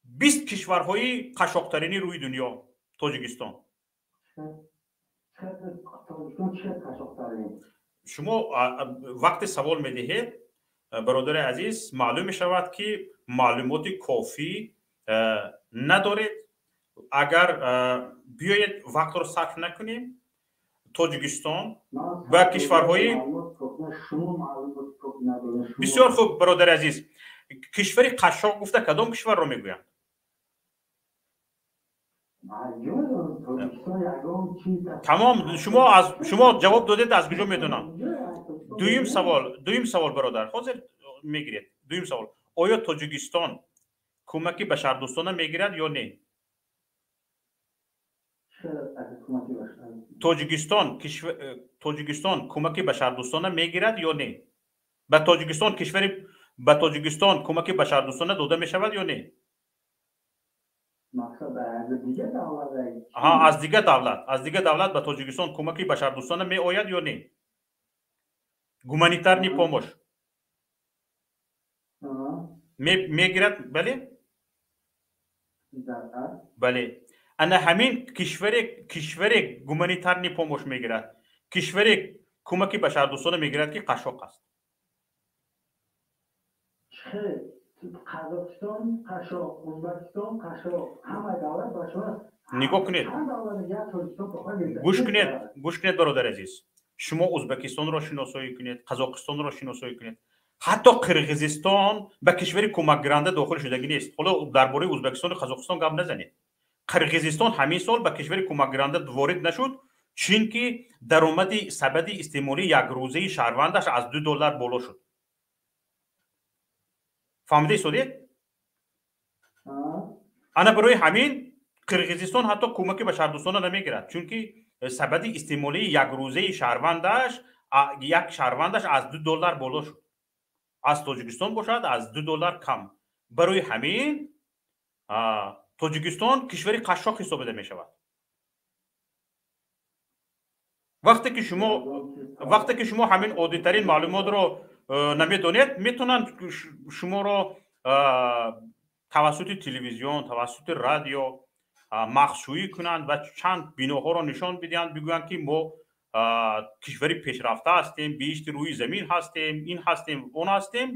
20 кишварҳои қашоқтарини рӯи дунё, Тоҷикистон. Шумо вақте савол медиҳед, бародари азиз, маълум мешавад, ки маълумоти кофӣ надоред. Агар биёед вақтро сарф накунем, Тоҷикистон ва кишварҳои бисёр хуб, бародари азиз, кишвари қашшоқ гуфта кадом кишварро мегӯянд? Тамом, шумо аз шумо ҷавоб додед, аз куҷо медонам? Дуюм савол, дуюм савол, бародар, ҳозир мегиред. Дуюм савол: оё Тоҷикистон кӯмаки башардӯстона мегирад ё не? Тоҷикистон Тоҷикистон кӯмаки башардӯстона мегирад ё не? Ба Тоҷикистон кишвари ба Тоҷикистон кӯмаки башардӯстона дода мешавад ё не? Аз дигар давлат, аз дигар давлат ба Тоҷикистон кӯмаки башардӯстона меояд ё не? Гуманитарный помощь мегирад? Бале, бале. Ана ҳамин кишваре, кишваре гуманитарный помощь мегирад, кишваре кӯмаки башардӯстона мегирад, ки қашшоқ аст. Қазоқистон қашшоқ, Ӯзбекистон қашшоқ, ҳама давлат ба шумо. Нигоҳ кунед, гӯш кунед, гӯш кунед, бародари азиз. Шумо Ӯзбекистонро шиносоӣ кунед, Қазоқистонро шиносоӣ кунед, ҳатто Қирғизистон ба кишвари кӯмакгиранда дохил шудагӣ нест. Ҳоло дар бораи Ӯзбекистону Қазоқистон гап назанед. Қирғизистон ҳамин сол ба кишвари кӯмакгиранда ворид нашуд, чунки даромади сабади истеъмолии якрӯзаи шаҳрвандаш аз 2 доллар боло шуд. Фаҳмида истодед? Ана барои ҳамин Қирғизистон ҳатто кӯмаки башардӯстона намегирад, чунки сабади истеъмолии якрӯзаи шаҳрвандаш, як шаҳрвандаш аз 2 доллар боло шуд. Аз Тоҷикистон бошад, аз 2 доллар кам. Барои ҳамин Тоҷикистон кишвари қашшоқ ҳисобида мешавад. Вақте ки шумо ҳамин оддитарин маълумотро намедонед, метавонанд шуморо тавассути телевизион, тавассути радио мағшӯӣ кунанд ва чанд биноҳоро нишон бидиҳанд, бигӯянд, ки мо кишвари пешрафта ҳастем, биҳишти рӯи замин ҳастем, ин ҳастем, он ҳастем,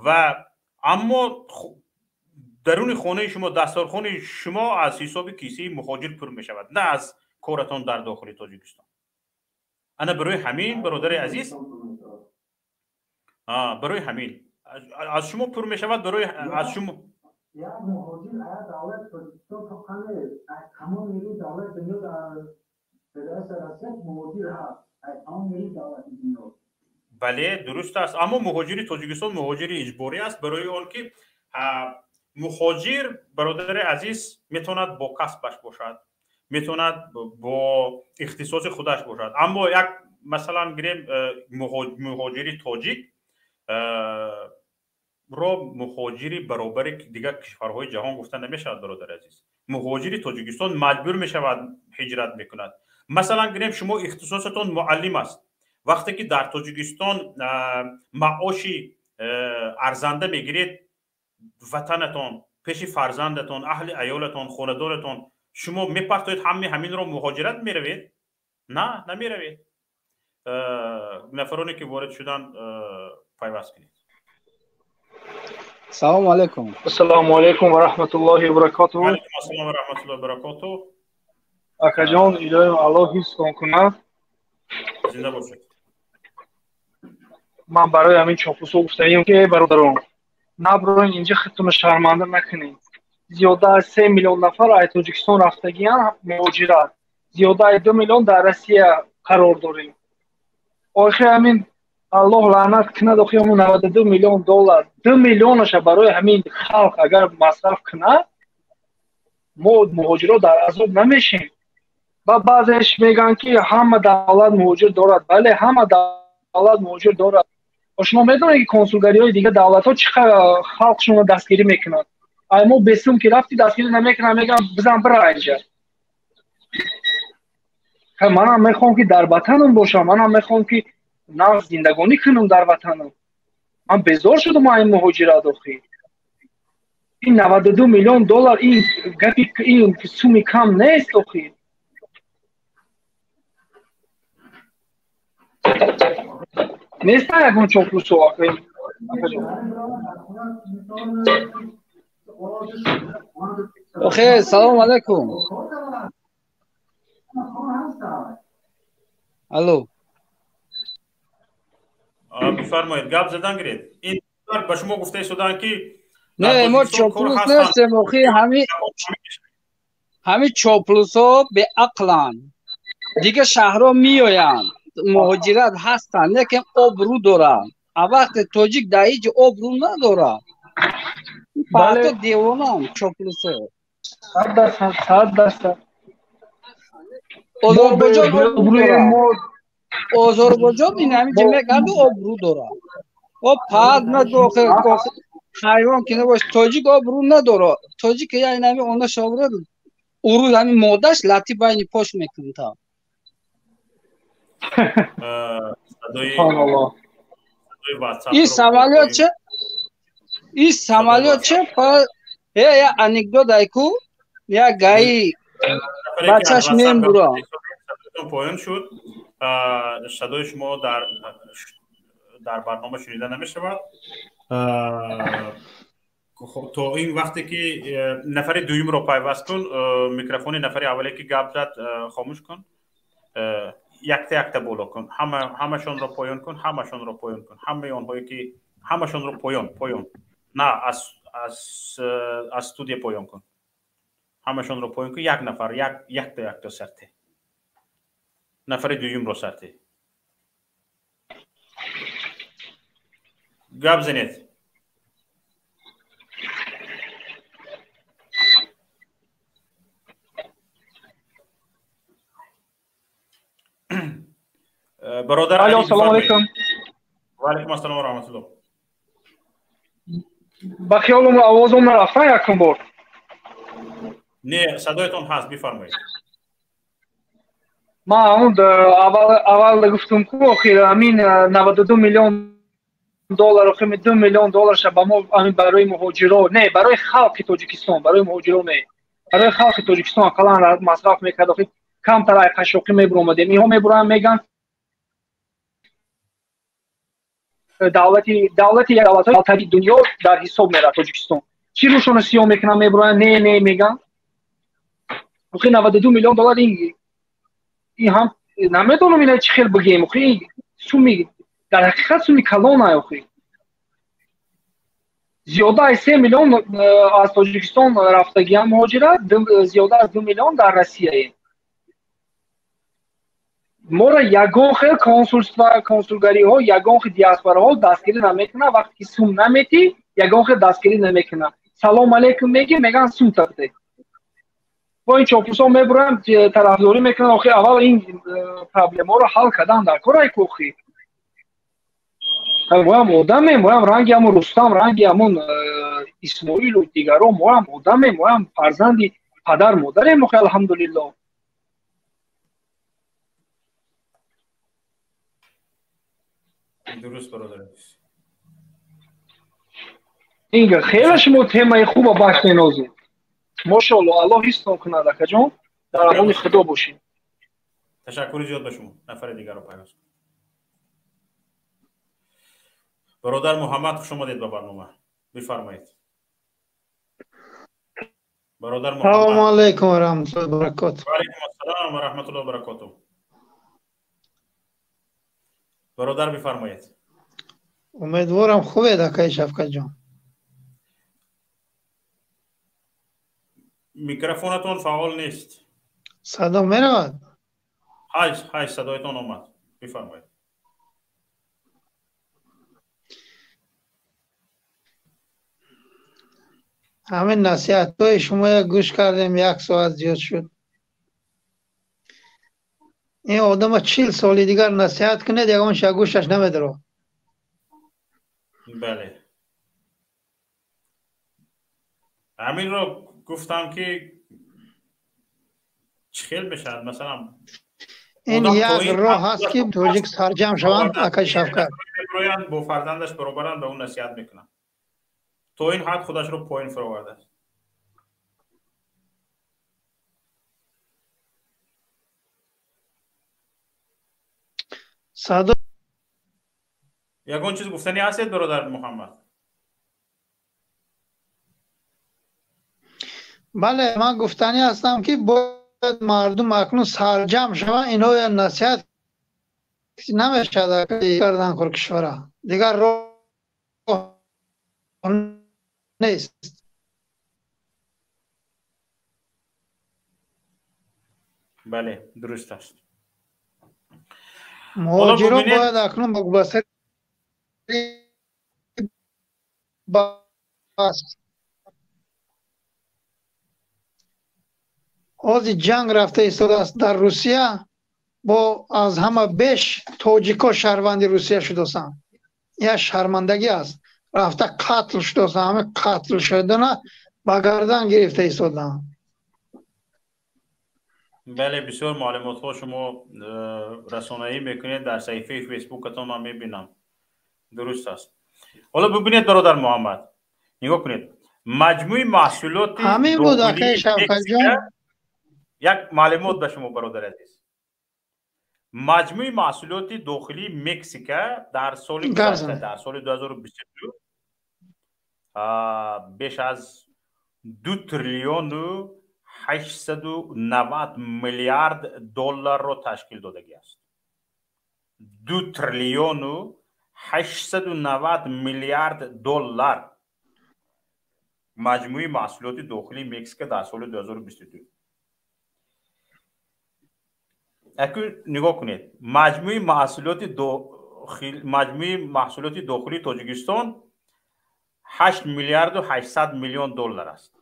ва аммо даруни хонаи шумо, дастархони шумо аз ҳисоби кисаи муҳоҷир пур мешавад, на аз коратон дар дохили Тоҷикистон. Ана барои ҳамин, бародари азиз, барои ҳамин аз шумо пур мешавад, барои аз шумо. Як муҳоҷир ая давлати Тоҷикистон фақат нест, аз тамоми рӯи давлати дунё, дар Федератсияи Россия муҳоҷир ҳаст, аз тамоми рӯи давлати дунё. Бале, дуруст аст, аммо муҳоҷири Тоҷикистон муҳоҷири иҷборӣ аст, барои он ки муҳоҷир, бародари азиз, метавонад бо касбаш бошад, метавонад бо ихтисоси худаш бошад. Аммо як масалан гирем, муҳоҷири тоҷик ро муҳоҷири баробари дигар кишварҳои ҷаҳон гуфта намешавад, бародари азиз. Муҳоҷири Тоҷикистон маҷбур мешавад, ҳиҷрат мекунад. Масалан гирем, шумо ихтисосатон муаллим аст. Вақте ки дар Тоҷикистон маоши арзанда мегиред, ватанатон, пеши фарзандатон, аҳли аёлатон, хонадонатон, шумо мепартоед ҳами ҳаминро, муҳоҷират меравед? На, намеравед. Нафароне ки ворид шуданд, пайваст кунед. Салому алайкум. Ассалому алайкум ва раҳматуллоҳи ва баракотуҳ. Алайкум ассалом ва раҳматуллоҳи ва баракотуҳ. Акаҷон, илоҳим Аллоҳ ҳифзтон кунад. Зинда бошед. Ман барои ҳамин чоплусо гуфтаем, ки бародарон, наброин инҷа, худтонро шарманда накунед. Зиёда аз 3 миллион нафар аз Тоҷикистон рафтагиян муҳоҷират, зиёда аз 2 миллион дар Россия қарор дорем. Охир ҳамин Аллоҳ лаънат кунад, охи ҳамун 92 миллион доллар, 2 миллионаша барои ҳамин халқ агар масраф кунад, мо муҳоҷиро дар азоб намешем. Ва баъзеш мегӯянд, ки ҳама давлат муҳоҷир дорад. Бале, ҳама давлат муҳоҷир дорад. Шумо медонед, ки консулгариҳои дигар давлатҳо чӣ қадр халқшонро дастгирӣ мекунанд? Ай мо бесум ки рафти, дастгирӣ намекунанд, мегӯянд: «Бизан, бира инҷа». Манам мехоҳам, ки дар ватанам бошам, манам мехоҳам, ки нағз зиндагонӣ кунам дар ватанам. Ман безор шудам аз ин муҳоҷират. Охӣ, ин 92 миллион доллар, ин гапи, ин суми кам нест. Охӣ, неста ягон чоплусо, акаҷон? Охе, салому алайкум. Алло. Бифармоед, гап задан гиред. Ин ба шумо гуфта истоданд, ки Не, мо чоплус нестем. Охи, ҳами Ҳамин чоплусҳо беақланд. Дигар шаҳрҳо меоянд, муҳоҷират ҳастанд, лекин обрӯ доранд. А вақте тоҷик дар ҳеҷ обрӯ надорад. Бале, девонам чоплусҳо. 100%, 100%. Озарбойҷон Озарбойҷон ин ҳамин ҷо мегарду обрӯ дорад. О пад надохил ҳайвон ки набош, тоҷик обрӯ надорад. Тоҷик я ин ҳамин она шобрад урӯз ҳамин модаш лати байни пош мекунад. Ин самолёт че? Ин самолёт че? Я анекдот айку, я гаи бачаш мембура. Поён шуд. Садои шумо дар барнома шунида намешавад. То ин вақте ки нафари дуюмро пайваст кун, микрофони нафари аввале ки гап зад хомӯш кун, якта якта боло кун, ҳамашонро поён кун, ҳамашонро поён кун, ҳамаи онҳое ки ҳамашонро поён, поён, на аз студия поён кун, ҳамашонро поён кун, як нафар, якта якта сарте, нафари дуюмро сарте. Гап занед. Бародар, алло, салом алейкум. Ва алейкум ассалом ва раҳматуллоҳ. Ба хиёлум овозум нарафта якум бор. Не, садоятон ҳаст, бифармоед. Ман ҳамун аввал гуфтум ку охир ҳамин 92 миллион доллар, охир 2 миллион долларша ба мо ҳамин барои муҳоҷиро, не, барои халқи Тоҷикистон, барои муҳоҷиро не, барои халқи Тоҷикистон ақаллан масраф мекард, охир камтар ай қашшоқӣ мебуромадем. Инҳо мебуранд, мегӯянд давлати давлатҳои дунё дар ҳисоб меравад Тоҷикистон. Чӣ рӯшоно сиёҳ мекунанд, мебуранд, не, не мегӯянд. Охир 92 миллион доллар ин ҳам намедонам ина чӣ хел бигем. Охир суми дар ҳақиқат суми калон ай охир. Зиёда аз 3 миллион аз Тоҷикистон рафтагиам муҳоҷират, зиёда аз 2 миллион дар Россияем. Моро ягон хел консулство, консулгариҳо, ягон хел диаспораҳо дастгирӣ намекунад. Вақте ки сум наметӣ, ягон хел дастгирӣ намекунад. Салом алейкум мегӣ, мегӯянд сум тақде. Бо ин чопусҳо мебуранд, тарафдорӣ мекунанд. Охир аввал ин проблемаҳоро ҳал кардан дар кор айку охир. Моям одамем, моям ранги ҳамун Рустам, ранги ҳамун Исмоилу дигарон, моям одамем, моям фарзанди падар модарем охир, алҳамдулиллоҳ. Дуруст, бародар. Инга хеле шумо темаи хуба баштен озед. Мошоалло, Аллоҳ ҳифзтон кунад, акаҷон. Дар амони Худо бошед. Ташаккури зиёд ба шумо. Нафари дигарро пайваст. Бародар Муҳаммад, хуш омадед ба барнома. Бифармоед. Бародар Муҳаммад. Салому алайкум ва раҳматуллоҳи ва баракотуҳ. Ва алайкум ассалом ва раҳматуллоҳи ва баракотуҳ. Бародар бифармоед. Умедворам хубед, акаи Шавкатҷон. Микрофонатон фаъол нест. Садо меравад? Ҳай, ҳай, садоятон омад. Бифармоед. Ҳамин насиҳатҳои шумоя гӯш кардем, як соат зиёд шуд. Ин одама 40 соли дигар насиҳат кунед, ягон ша гӯшаш намедорад. Бале. Ҳаминро гуфтам ки чӣ хел мешавад, масалан ин як роҳ ҳаст ки тоҷик сарҷамъ шаванд, акаи Шавкат. Бо фарзандаш баробаранд, ба ӯ насиҳат мекунанд. То ин ҳад худашро поин фуровардааст. Садо ягон чиз гуфтанӣ ҳастед, бародар Муҳаммад? Бале, ман гуфтанӣ ҳастам ки бояд мардум акнун сарҷамъ шаванд, инҳоя насиҳат намешавад кардан кор кишвара. Дигар роҳ нест. Бале, дуруст аст. Муҳоҷиро бояд акнун ба сари бас ҳозир ҷанг рафта истодааст дар Русия, бо аз ҳама беш тоҷико шаҳрванди Русия шудосанд. Як шармандагӣ аст. Рафта қатл шудосанд, ҳама қатл шудана ба гардан гирифта истодаанд. Бале, бисёр маълумотҳо шумо расонаӣ мекунед дар саҳифаи фейсбукатон, ман мебинам. Дуруст аст. Ҳоло бибинед, бародар Муҳаммад, нигоҳ кунед, маҷмӯи маҳсулоти ҳамин буд, акаи Шавкатҷон. Як маълумот ба шумо, бародари азиз. Маҷмӯи маҳсулоти дохилии Мексика дар соли гузашта, дар соли 2022, беш аз 2 триллиону 890 миллиард долларро ташкил додагӣ аст. 2 триллиону 890 миллиард доллар маҷмӯи маҳсулоти дохилии Мексика дар соли 2022. Акун нигоҳ кунед, маҷмӯи маҳсулоти дохилии Тоҷикистон 8 миллиарду 800 миллион доллар аст.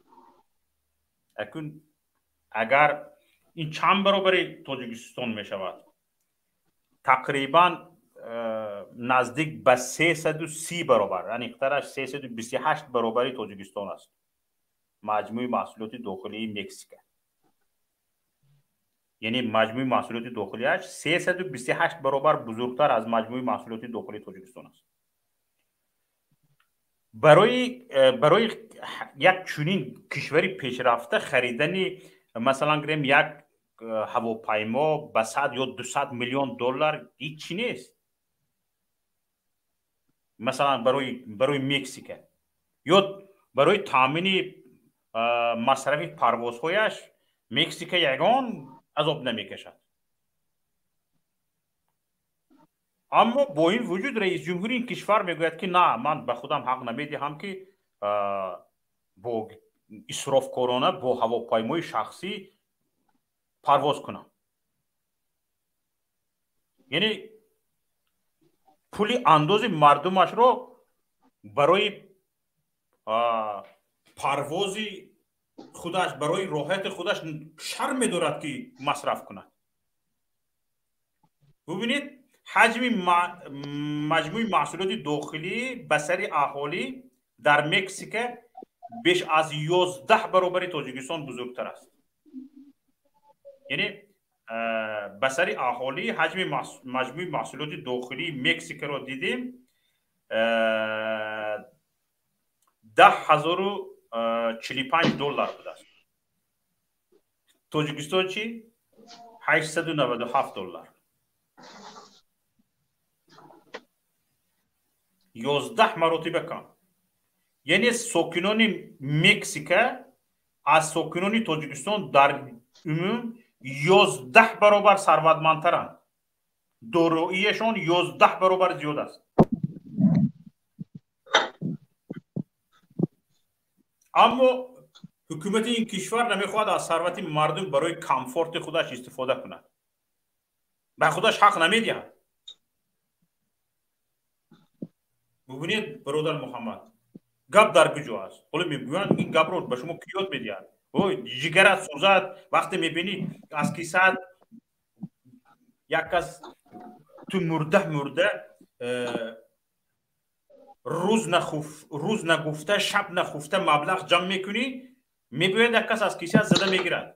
Акун агар ин чанд баробари Тоҷикистон мешавад? Тақрибан наздик ба 330 баробар, аниқтараш 328 баробари Тоҷикистон аст маҷмӯи маҳсулоти дохилии Мексика. Яъне маҷмӯи маҳсулоти дохилиаш 328 баробар бузургтар аз маҷмӯи маҳсулоти дохилии Тоҷикистон аст. Барои як чунин кишвари пешрафта харидани, масалан гирем, як ҳавопаймо ба 100 ё 200 миллион доллар ҳеҷ нест. Масалан барои Мексика ё барои таъмини масрафи парвозҳояш Мексика ягон азоб намекашад. Аммо бо ин вуҷуд раис ҷумҳури ин кишвар мегӯяд, ки на, ман ба худам ҳақ намедиҳам, ки бо исрофкорона бо ҳавопаймои шахсӣ парвоз кунам. Яъне пули андози мардумашро барои парвози худаш, барои роҳати худаш шарм медорад, ки масраф кунад. Бубинед, ҳаҷми маҷмӯи маҳсулоти дохилӣ ба сари аҳолӣ дар Мексика беш аз 11 баробари Тоҷикистон бузургтар аст. Яъне ба сари аҳолӣ ҳаҷми маҷмӯи маҳсулоти дохилии Мексикаро дидем, 10 045 доллар будааст. Тоҷикистон чи? 897 доллар. 11 маротиба кам. Яъне сокинони Мексика аз сокинони Тоҷикистон дар умум 11 баробар сарватмандтаранд, дороиашон 11 баробар зиёд аст. Аммо ҳукумати ин кишвар намехоҳад аз сарвати мардум барои комфорти худаш истифода кунад, ба худаш ҳақ намедиҳад. Бубинед, бародар Муҳаммад, гап дар куҷо аст. Ҳоло мегӯянд, ин гапро ба шумо кӣ ёд медиҳад? Ой, ҷигарат сӯзад, вақте мебинӣ, аз кисаат як кас, ту мурда мурда, рӯз нагуфта, шаб нахуфта маблағ ҷамъ мекунӣ, мебояд як кас аз кисаат зада мегирад.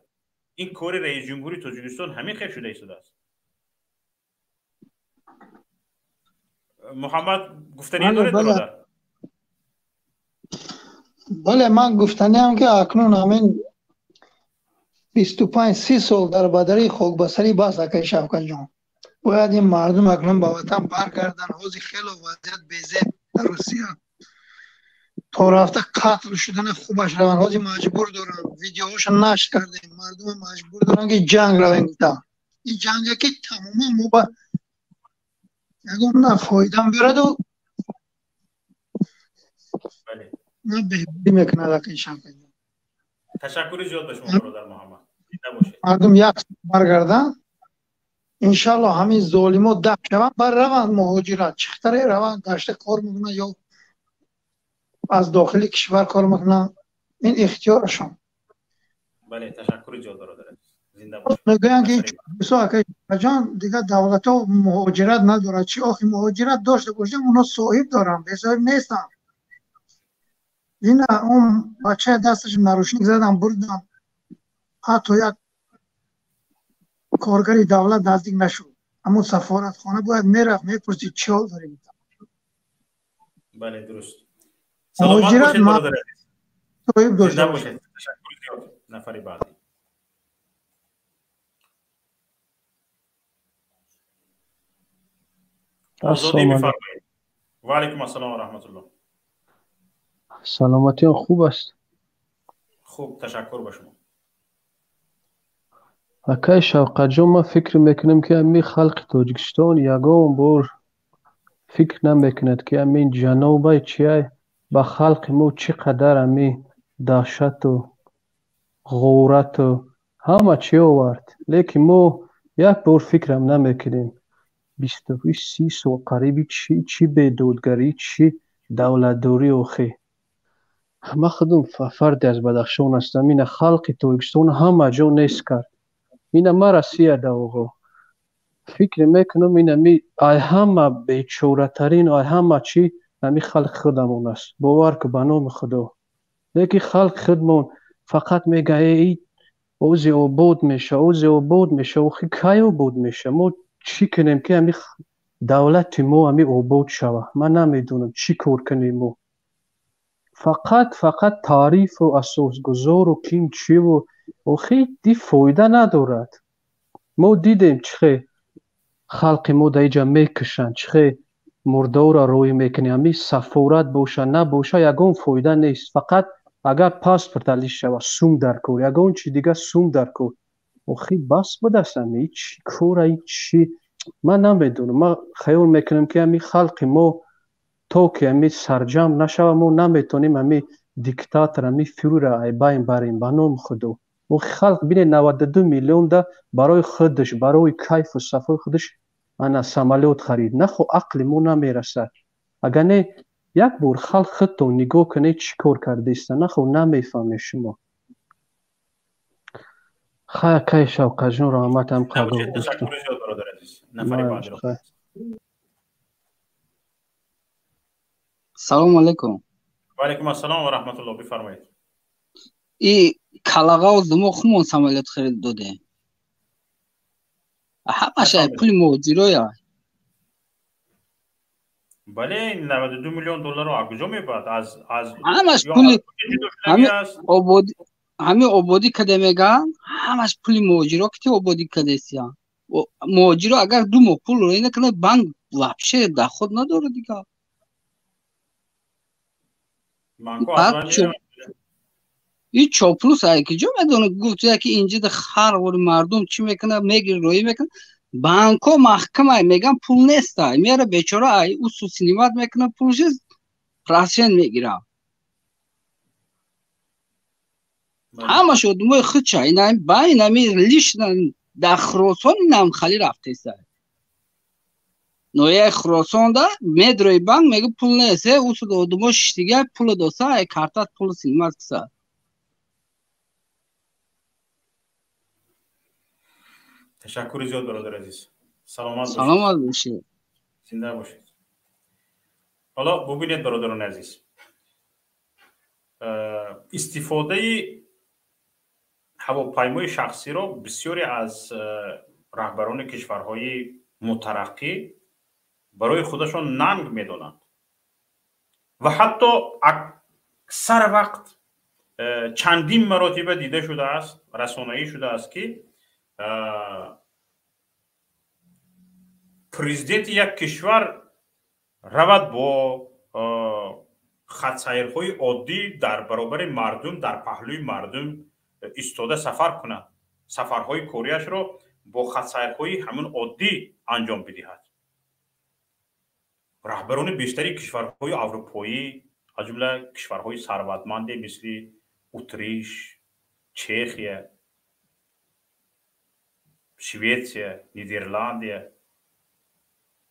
Ин кори раисҷумҳури Тоҷикистон ҳамин хел шуда истодааст. Муҳаммад, гуфтанӣ доред, бародар? Бале, ман гуфтаниам, ки акнун ҳамин 25-30 сол дар бадари хокбасарӣ бас, акаи Шавкатҷон. Бояд ин мардум акнун ба ватан баргарданд. Ҳозир хело вазъият безеб дар Русия. То рафта қатл шудана хубаш раванд. Ҳозир маҷбур доранд, видеоҳоша нашр кардем, мардума маҷбур доранд, ки ҷанг равем гуфта. Ин ҷанге, ки тамоман мо ба ягон на фоидам биёраду, на беҳбудӣ мекунад, акаи Шавкатҷон. Ташаккури зиёд ба шумо, бародар Муҳаммад. Мардум як баргарданд, иншаллоҳ ҳамин золимо даф шаванд, бар раванд муҳоҷират, чӣ хатаре раванд, гашта кор мекунанд ё аз дохили кишвар кор мекунанд, ин ихтиёрашон. Бале, ташаккури зиёд бародар азиз. Зинда бошед. Мегӯянд ки ҷон, дигар давлатҳо муҳоҷират надорад. Чӣ охи муҳоҷират дошта бошем, онҳо соҳиб доранд, бесоҳиб нестанд. Ина он бачаи дасташ нарушник задан бурдан, ҳатто як коргари давлат наздик нашуд. Аммо сафоратхона бояд мерафт, мепурсид чӣ ҳол дорем. Бале, дуруст. Саломат бошед бародар азиз. Соҳиб дошта бошед. Ташаккури зиёд. Нафари баъдӣ. Озодӣ бифармоед. Ва алайкум ассалом ва раҳматуллоҳ. Саломатиён хуб аст? Хуб, ташаккур ба шумо. Акай Шавқатҷон, ман фикр мекунам, ки ҳамин халқи Тоҷикистон ягон бор фикр намекунад, ки ҳамин ҷанобай чиай ба халқи мо чӣ қадар ҳамин даҳшату ғурату ҳама чӣ овард. Лекин мо як бор фикрам намекунем. 20-30 сол қариби чӣ бедодгарӣ, чӣ давлатдорӣ охи. Ман худам фарде аз Бадахшон ҳастам. Ина халқи Тоҷикистон ҳама ҷо нест кард. Ина ман Россия да оғо. Фикр мекунам, ина ми ай ҳама бечоратарин, ай ҳама чӣ ҳами халқи худамон аст. Бовар ку ба номи Худо. Лекин халқи худмон фақат мега эй ози обод меша, ози обод меша. Охи кай обод меша? Мо чӣ кунем, ки ҳами давлати мо ҳами обод шава? Ман намедонам чӣ кор кунем мо. Фақат таърифу асосгузору ким чиву охи ди фоида надорад. Мо дидем чӣ хел халқи мо дар инҷа мекушанд, чӣ хел мурдаоро роҳӣ мекунем. Ҳамин сафорат боша набоша ягон фоида нест. Фақат агар паспорт алиш шава, сум дар кор, ягон чи дига сум дар кор. Охи бас будааст ҳами чӣ кора, чӣ ман намедонам. Ман хаёл мекунам, ки ҳамин халқи мо то ки ҳамин сарҷамъ нашава, мо наметавонем ҳамин диктатор, ҳамин фюрера айбайн барем ба номи Худо. Охи халқ бинед 92 миллион да барои худаш, барои кайфу сафои худаш ана самолёт харид. Нахо ақли мо намерасад. Агар не як бор халқ худтон нигоҳ кунед чӣ кор кардаиста, нахо намефаҳмед шумо. Хай акай Шавқатҷон, раҳматам қабул. Ташаккури зиёд бародар азиз. Нафари баъдиро. Салому алайкум. Ва алайкум ассалом ва раҳматуллоҳ. Бифармоед. И калағоз мо хумон самолёт харид додем. Ҳамаша пули муҳоҷироя. Бале, 92 миллион долларро аз куҷо мебарад? Аз ҳамаш пули ҳамин ободӣ каде мегӯянд, ҳамаш пули муҳоҷиро ки ободӣ кадесия. Муҳоҷиро агар 2 моҳ пул роӣ накунад, банк вообще доход надорад дигар. И чоплус ай ки ҷо медонад, гуфт яки инҷа хар вори мардум чӣ мекунад, мегир роӣ мекунад. Банкҳо маҳкамай меган пул нестай, мера бечора ай усу синимат мекунад, пулши процент мегирад. Ҳамаш одамои худша, ина ба инами лично дар Хуросон инам хали рафтеса. Ноҳияи Хуросонда медрои банк мега пул нест, усу одамо шиштига пул доса, ай картат пул синимат киса. Ташаккури зиёд бародар азиз. Саломат бошед. Саломат бошед. Зинда бошед. Ҳоло бубинед бародарони азиз. Истифодаи ҳавопаймои шахсиро бисёре аз раҳбарони кишварҳои мутараққӣ барои худашон нанг медонанд ва ҳатто аксар вақт чандин маротиба дида шудааст, расонаӣ шудааст, ки президенти як кишвар равад бо хатсайрҳои оддӣ дар баробари мардум, дар паҳлӯи мардум истода сафар кунад, сафарҳои кориашро бо хатсайрҳои ҳамун оддӣ анҷом бидиҳад. Раҳбарони бештари кишварҳои аврупоӣ, аз ҷумла кишварҳои сарватманде мисли Утриш, Чехия, Шветсия, Нидерландия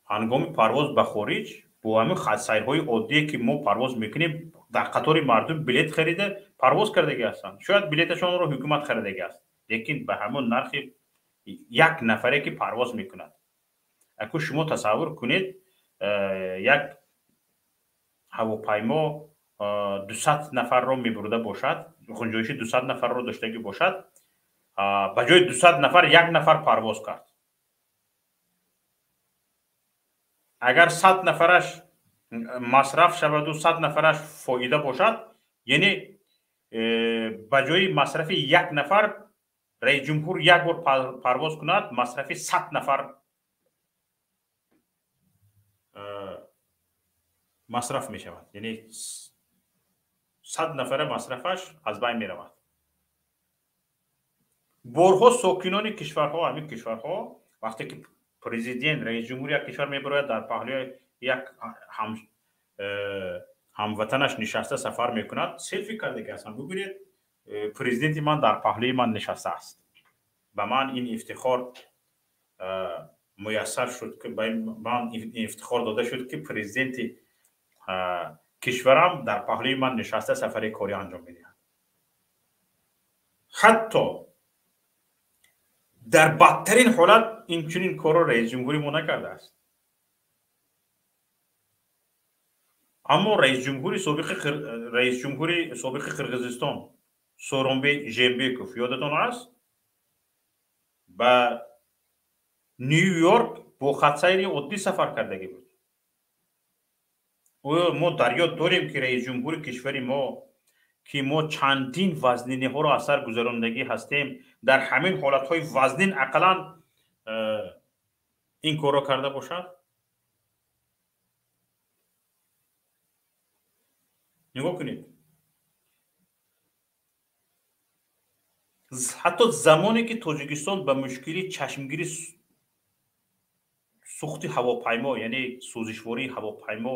ҳангоми парвоз ба хориҷ бо ҳамин хатсайрҳои оддие, ки мо парвоз мекунем, дар қатори мардум билет харида парвоз кардагӣ ҳастанд. Шояд билеташонро ҳукумат харидагӣ аст, лекин ба ҳамон нархи як нафаре, ки парвоз мекунад. Аку шумо тасаввур кунед, як ҳавопаймо 200 нафарро мебурда бошад, гунҷоиши 200 нафарро доштагӣ бошад, ба ҷои 200 нафар як нафар парвоз кард. Агар 100 нафараш масраф шаваду 100 нафараш фоида бошад, яъне ба ҷои масрафи як нафар раисҷумҳур як бор парвоз кунад, масрафи 100 нафар масраф мешавад. Яъне 100 нафара масрафаш аз байн меравад. Борҳо сокинони кишварҳо, ҳамин кишварҳо, вақте ки президент, раисҷумҳури як кишвар мебарояд, дар паҳлӯи як ҳамватанаш нишаста сафар мекунад, селфи кардаги ҳастанд. Бубинед, президенти ман дар паҳлӯи ман нишаста аст. Ба ман ин ифтихор муяссар шуд, ки ба ман ин ифтихор дода шуд, ки президенти кишварам дар паҳлӯи ман нишаста сафари корӣ анҷом медиҳад. Ҳатто дар бадтарин ҳолат инчунин корро раисҷумҳури мо накардааст. Аммо раисҷумҳури собиқи Қирғизистон Сооронбей Жээнбеков, ёдатон аст, ба Нью-Йорк бо хатсайри оддӣ сафар кардагӣ буд. Оё мо дар ёд дорем, ки раисҷумҳури кишвари мо, ки мо чандин вазниниҳоро аз сар гузарондагӣ ҳастем, дар ҳамин ҳолатҳои вазнин ақаллан ин корро карда бошад? Нигоҳ кунед, ҳатто замоне ки Тоҷикистон ба мушкили чашмгири сӯхти ҳавопаймо, яъне сӯзишвории ҳавопаймо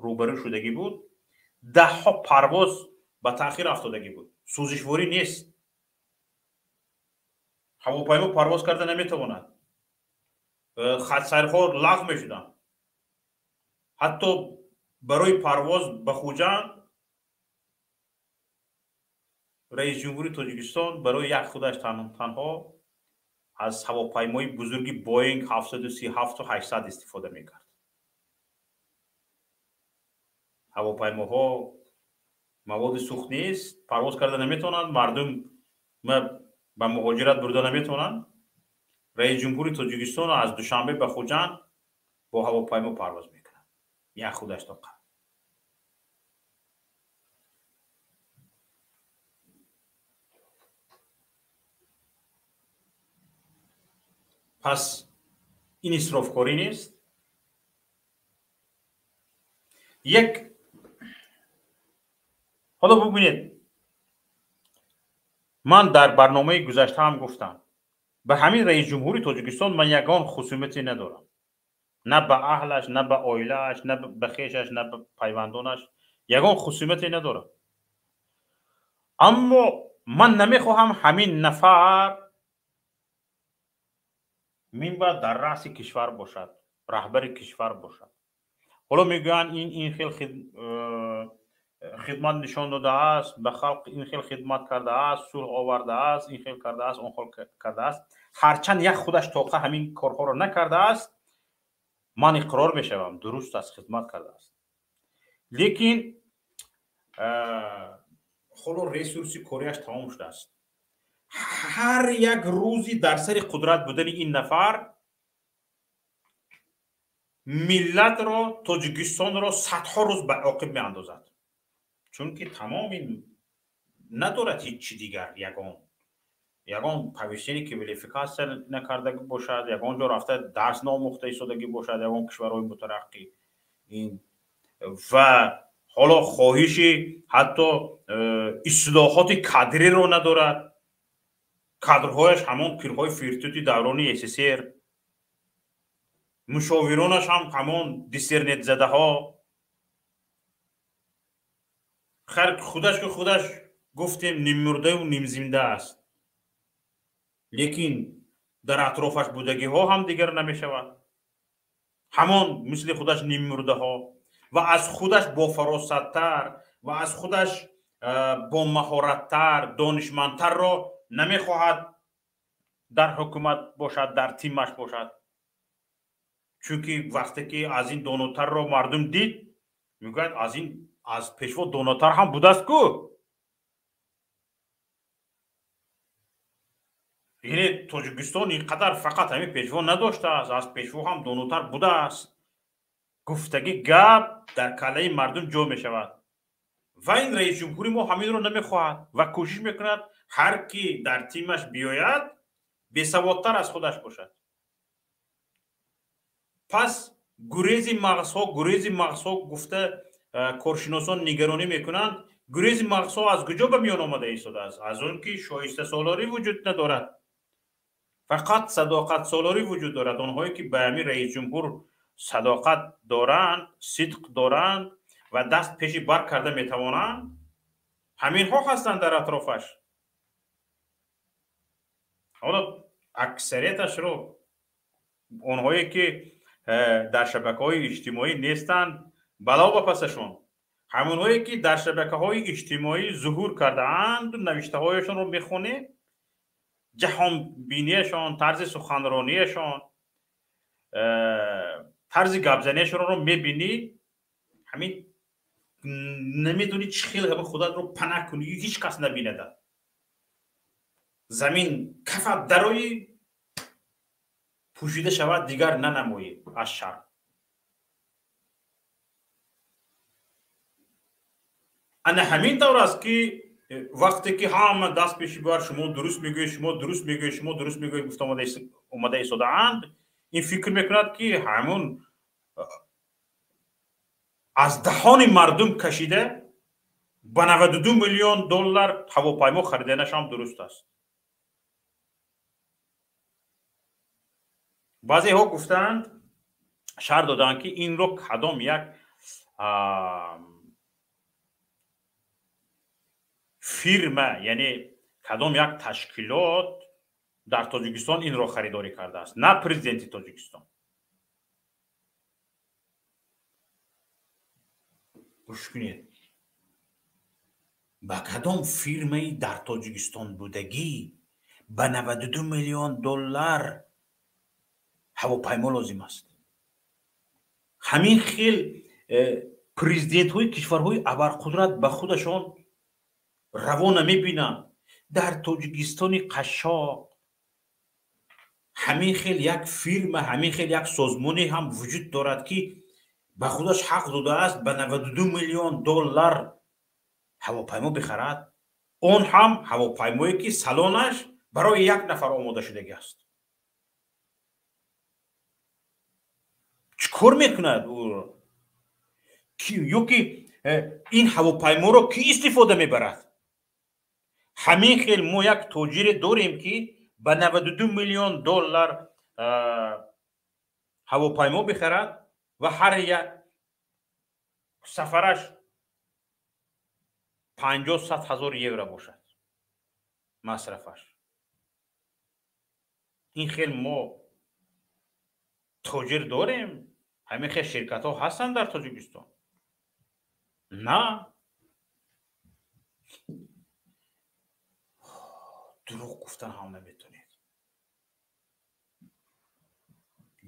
рӯбарӯ шудагӣ буд, даҳҳо парвоз ба таъхир афтодагӣ буд. Сӯзишворӣ нест, ҳавопаймо парвоз карда наметавонад, хатсайрҳо лағв мешуданд. Ҳатто барои парвоз ба Хуҷанд раисҷумҳури Тоҷикистон барои як худаш танҳо аз ҳавопаймои бузурги Боинг 737-800 истифода мекард. Ҳавопаймоҳо маводи сӯхт нест, парвоз карда наметавонанд, мардум ба муҳоҷират бурда наметавонанд. Раисҷумҳури Тоҷикистон аз Душанбе ба Хуҷанд бо ҳавопаймо парвоз мекунад, як худаш тоқа. Пас ин исрофкорӣ нест? Як ҳоло бубинед, ман дар барномаи гузашта ҳам гуфтам, ба ҳамин раисҷумҳури Тоҷикистон ман ягон хусумате надорам, на ба аҳлаш, на ба оилааш, на ба хешаш, на ба пайвандонаш ягон хусумате надорам. Аммо ман намехоҳам ҳамин нафар минбаъд дар раъси кишвар бошад, раҳбари кишвар бошад. Ҳоло мегӯянд ин хел хидмат нишон додааст, ба халқ ин хел хидмат кардааст, сулҳ овардааст, ин хел кардааст, он хел кардааст. Ҳарчанд як худаш тоқа ҳамин корҳоро накардааст, ман иқрор мешавам, дуруст аст, хидмат кардааст. Лекин ҳоло ресурси корияш тамом шудааст. Ҳар як рӯзи дар сари қудрат будани ин нафар миллатро, Тоҷикистонро садҳо рӯз ба оқиб меандозад. Чунки тамоми надорад ҳеҷ чи дигар, ягон повышение квалификатсия накардагӣ бошад, ягон ҷо рафта дарс наомӯхта истодагӣ бошад, ягон кишварҳои мутараққӣ. Ва ҳоло хоҳиши ҳатто ислоҳоти кадриро надорад. Кадрҳояш ҳамон пирҳои фиртути даврони СССР, мушовиронаш ҳам ҳамон диссернетзадаҳо. Хайр, худаш ки худаш гуфтем ниммурдаю нимзинда аст, лекин Дар атрофаш будагиҳо ҳам дигар намешавад. Ҳамон мисли худаш ниммурдаҳо ва аз худаш бофаросаттар ва аз худаш бомаҳораттар, донишмандтарро намехоҳад дар ҳукумат бошад, дар тимаш бошад. Чунки вақте ки аз ин донотарро мардум дид, мегӯяд аз ин аз пешво донотар ҳам будааст ку. Яъне Тоҷикистон ин қадар фақат ҳамин пешво надоштааст, аз пешво ҳам донотар будааст. Гуфтагӣ гап дар каллаи мардум ҷо мешавад. Ва ин раисҷумҳури мо ҳаминро намехоҳад ва кӯшиш мекунад ҳар ки дар тимаш биёяд бесаводтар аз худаш бошад. Пас гурези мағзҳо гуфта коршиносон нигаронӣ мекунанд. Гурези мағзҳо аз куҷо ба миён омада истодааст? Аз он ки шоистасолорӣ вуҷуд надорад. Фақат садоқатсолорӣ вуҷуд дорад. Онҳое ки ба ҳамин раисҷумҳур садоқат доранд, сидқ доранд ва даст пеши бар карда метавонанд, ҳаминҳо ҳастанд дар атрофаш. Ҳоло аксарияташро онҳое ки дар шабакаҳои иҷтимоӣ нестанд, бало ба пасашон. Ҳамонҳое ки дар шабакаҳои иҷтимоӣ зуҳур кардаанд, навиштаҳояшонро мехонед, ҷаҳонбиниашон, тарзи суханрониашон, тарзи гапзаниашонро мебинӣ, ҳамин намедонӣ чӣ хел ҳама худатро панаҳ кунӣ, ҳеҷ кас набинадат. Замин кафат дарои пӯшида шавад, дигар нанамоӣ аз шарм. Ана ҳамин тавр аст ки вақте ки ҳама даст пеши бар шумо дуруст мегӯед, шумо дуруст мегӯед, шумо дуруст мегӯед гуфта омада истодаанд, ин фикр мекунад ки ҳамон аз даҳони мардум кашида ба 92 миллион доллар ҳавопаймо хариданаш ҳам дуруст аст. Баъзеҳо гуфтаанд, шарҳ доданд ки инро кадом як фирма, яъне кадом як ташкилот дар Тоҷикистон инро харидорӣ кардааст, на президенти Тоҷикистон. Гӯш кунед, ба кадом фирмаи дар Тоҷикистон будагӣ ба 92 миллион доллар ҳавопаймо лозим аст? Ҳамин хел президентҳои кишварҳои абарқудрат ба худашон раво намебинанд. Дар Тоҷикистони қашшоқ ҳамин хел як фирма, ҳамин хел як созмоне ҳам вуҷуд дорад ки ба худаш ҳақ додааст ба 92 миллион доллар ҳавопаймо бихарад. Он ҳам ҳавопаймое ки салонаш барои як нафар омода шудагӣ аст. Чӣ кор мекунад ӯ? Ё ки ин ҳавопайморо кӣ истифода мебарад? Ҳамин хел мо як тоҷире дорем ки ба 92 миллион доллар ҳавопаймо бихарад ва ҳар як сафараш 50-100 ҳазор евро бошад масрафаш. Ин хел мо тоҷир дорем? Ҳамин хел ширкатҳо ҳастанд дар Тоҷикистон? На. Дурӯғ гуфтан ҳам наметонед.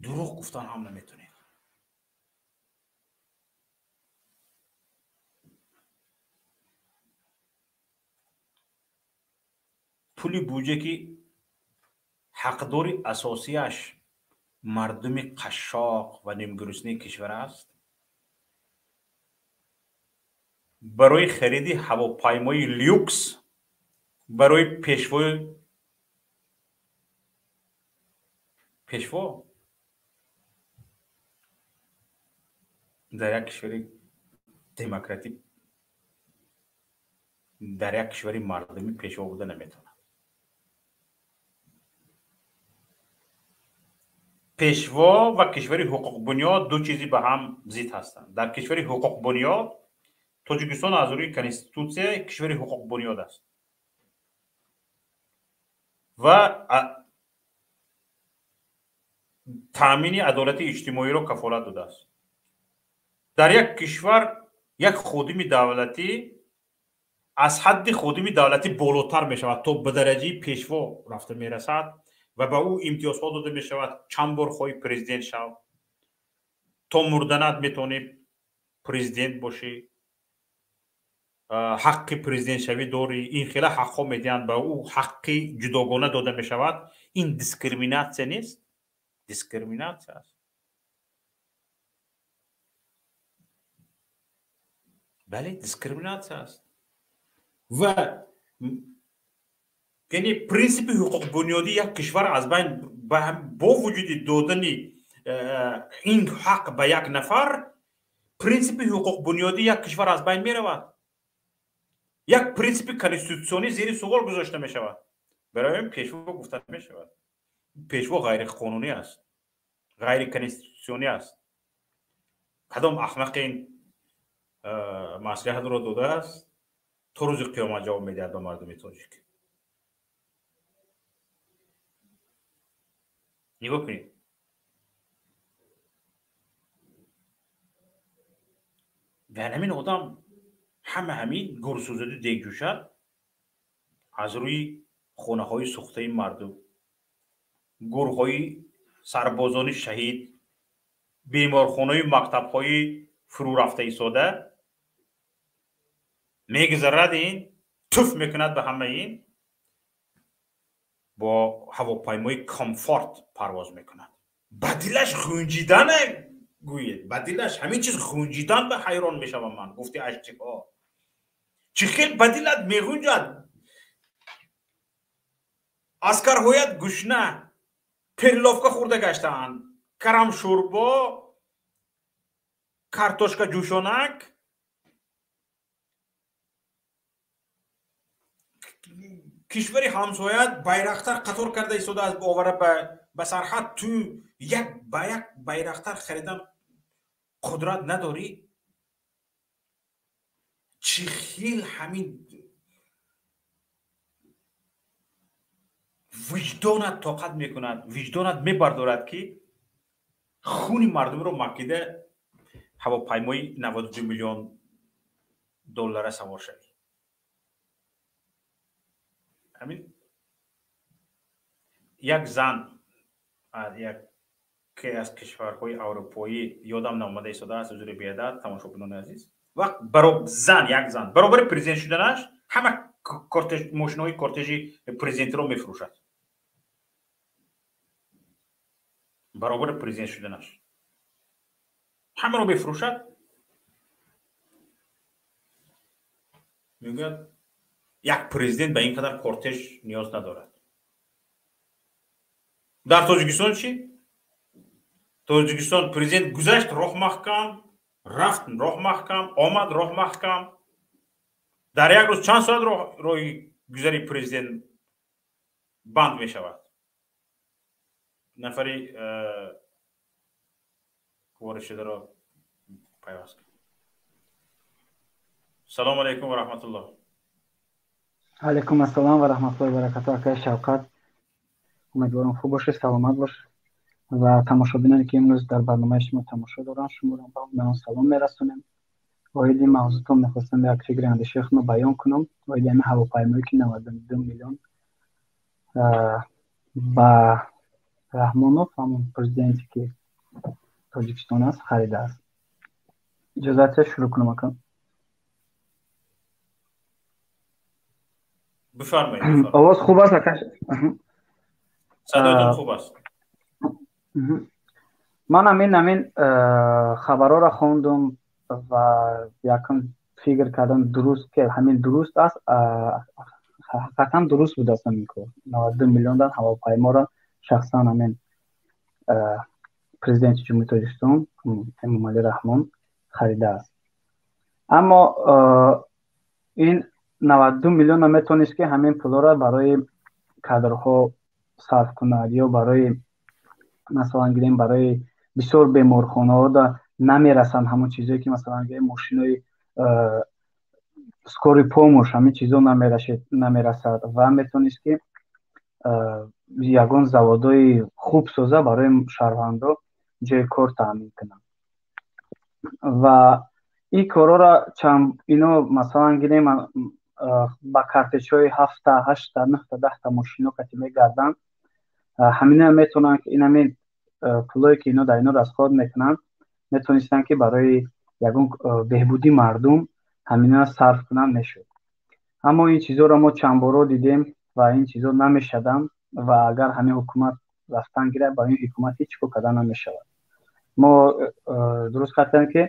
Дурӯғ гуфтан ҳам наметонед. Пули буҷа ки ҳақдори асосияш мардуми қашшоқ ва нимгуруснаи кишвар аст, барои хариди ҳавопаймои люкс барои пешво дар як кишвари демократӣ, дар як кишвари мардумӣ пешво буда наметавонад. Пешво ва кишвари ҳуқуқбунёд ду чизи ба ҳам зид ҳастанд. Дар кишвари ҳуқуқбунёд Тоҷикистон аз рӯи конститутсия кишвари ҳуқуқбунёд аст ва Таъмини адолати иҷтимоиро кафолат додааст. Дар як кишвар як ходими давлатӣ аз ҳадди ходими давлатӣ болотар мешавад, то ба дараҷаи пешво рафта мерасад ва ба ӯ имтиёзҳо дода мешавад. Чанд бор хоҳӣ президент шав, то мурданат метавонӣ президент бошӣ, ҳаққи президентшавӣ дорӣ. Ин хела ҳақҳо медиҳанд ба ӯ, ҳаққи ҷудогона дода мешавад. Ин дискриминатсия нест? Дискриминатсия аст. Бале, дискриминатсия аст. Ва яъне принсипи ҳуқуқбунёдии як кишвар аз байн, бо вуҷуди додани ин ҳақ ба як нафар, принсипи ҳуқуқбунёдии як кишвар аз байн меравад. Як принсипи конститутсионӣ зери суол гузошта мешавад. Барои ин пешво гуфта мешавад. Пешво ғайриқонунӣ аст, ғайриконститутсионӣ аст. Кадом аҳмақи ин маслиҳатро додааст, то рӯзи қиёмат ҷавоб медиҳад ба мардуми тоҷик. Нигоҳ кунед, ва ҳамин одам ҳама ҳамин гурсӯзаду дегҷӯшад аз рӯи хонаҳои сӯхтаи мардум, гурҳои сарбозони шаҳид, беморхонаи мактабҳои фурӯ рафта истода мегузарад. Ин туф мекунад ба ҳамаи ин, бо ҳавопаймои комфорт парвоз мекунад. Ба дилаш хунҷидана гӯед, ба дилаш ҳамин чиз хунҷидан ба ҳайрон мешавам ман. Гуфти аштиҳо чӣ хел ба дилат мегунҷад? Аскарҳоят гушна, перловка хӯрда гаштаанд, карамшӯрбо, картошка ҷӯшонак, кишвари ҳамсояат байрақтар қатор карда истодааст овара ба сарҳад, ту як ба як байрақтар харидан қудрат надорӣ. Чӣ хел ҳамин виҷдонат тоқат мекунад, виҷдонат мебардорад, ки хуни мардумро макида ҳавопаймои 92 миллион доллара савор шавӣ? Ҳамин як зан яке аз кишварҳои аврупоӣ, ёдам наомада истодааст, узри беадад, тамошобинони азиз, вақт зан, як зан баробари президент шуданаш ҳама мошинаҳои кортежи президентиро мефурӯшад. Баробари президент шуданаш ҳамаро мефурӯшад. Мегӯяд, як президент ба ин қадар кортеж ниёз надорад. Дар Тоҷикистон чӣ? Тоҷикистон президент гузашт, роҳ маҳкам, рафт, роҳ маҳкам, омад, роҳ маҳкам. Дар як рӯз чанд соат роҳи гузари президент банд мешавад? Нафари ворид шударо пайваст кун. Салому алайкум ва раҳматуллоҳ. Алайкум ассалом ва раҳматуллоҳи баракату. Акаи Шавқат, умедворам хуб бошед, саломат бошед ва тамошобиноне ки имрӯз дар барномаи шумо тамошо доранд, шуморо ба он салом мерасонем. Оиди мавзӯътон мехостам як фикри андешаи худро баён кунам. Оиди ҳамин ҳавопаймое ки 92 миллион ба Раҳмонов, ҳамон президенте ки Тоҷикистон аст, харидааст. Иҷозат шурӯъ кунам, ака? Бифармоед. Овоз хуб аст, ака? Садоятон хуб аст. Ман ҳамин хабарҳоро хондум ва якум фикр кардам, дуруст ки ҳамин дуруст аст, ҳақиқатан дуруст будааст ҳамин кор. 92 миллион дар ҳавопайморо шахсан ҳамин президенти Ҷумҳурии Тоҷикистон Эмомалӣ Раҳмон харидааст. Аммо ин 92 миллион метавонист ки ҳамин пулҳоро барои кадрҳо сарф кунад ё барои, масалан гирем, барои бисёр беморхонаҳо намерасанд ҳамон чизое ки, масалан гирем, мошинои скорый помощь, ҳамин чизо намерасад ва метавонист ки ягон заводҳои хуб соза, барои шаҳрвандо ҷои кор таъмин кунанд. Ва ин корҳоро чанд ино, масалан, гирем, ба картечҳои ҳафта, ҳашта, нӯҳта, 10та мошино кати мегарданд. Ҳамина метавонанд ки инамин пулое ки ино дар ино расход мекунанд, метавонистанд ки барои ягон беҳбудии мардум ҳамина сарф кунанд, мешуд. Аммо ин чизҳоро мо чандборо дидем ва ин чизҳо намешаванд. Ва агар ҳамин ҳукумат рафтан гирад, ба ин ҳукумат ҳеҷ кор карда намешавад. Мо дуруст қайд ки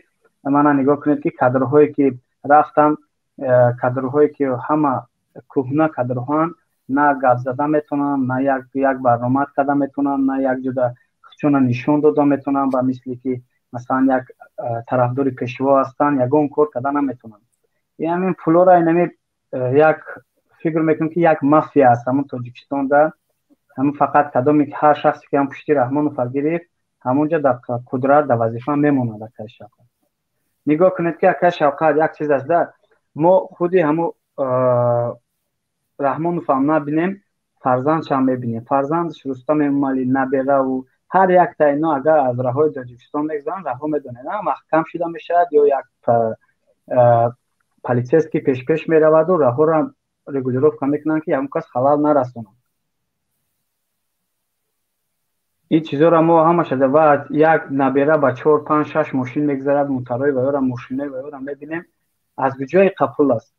мана нигоҳ кунед, ки кадрҳое ки рафтанд, кадрҳое ки ҳама кӯҳна кадрҳоанд, на гап зада метавонанд, на як барномад карда метавонанд, на як ҷода худшона нишон дода метавонанд, ба мисли ки масалан як тарафдори пешво ҳастанд, ягон кор карда наметавонанд. Ҳамин пулора инами як фикр мекунем, ки як мафия аст ҳамун Тоҷикистонда. Ҳамун фақат кадоме ки ҳар шахсе ки ҳам пушти Раҳмонова гирифт, ҳамунҷо дар қудрат, дар вазифа мемонад. Акаи Шавқат, нигоҳ кунед, ки акаи Шавқат, як чиз аст да: мо худи ҳамун Раҳмоновам набинем, фарзандшам мебинем. Фарзандаш Рустам Эмомалӣ, набераву ҳар якта ино агар аз раҳои Тоҷикистон мегузаранд, раҳо медонед, маҳкам шуда мешавад ё як полицейский пешпеш мераваду раҳоро регулировка мекунанд, ки ягон кас халал нарасонад. Ин чизҳоро мо ҳамаша ва як набера ба чор, панҷ, шаш мошин мегузарад, мутарои ваёра, мошинои ваёра мебинем, аз куҷои қапул аст?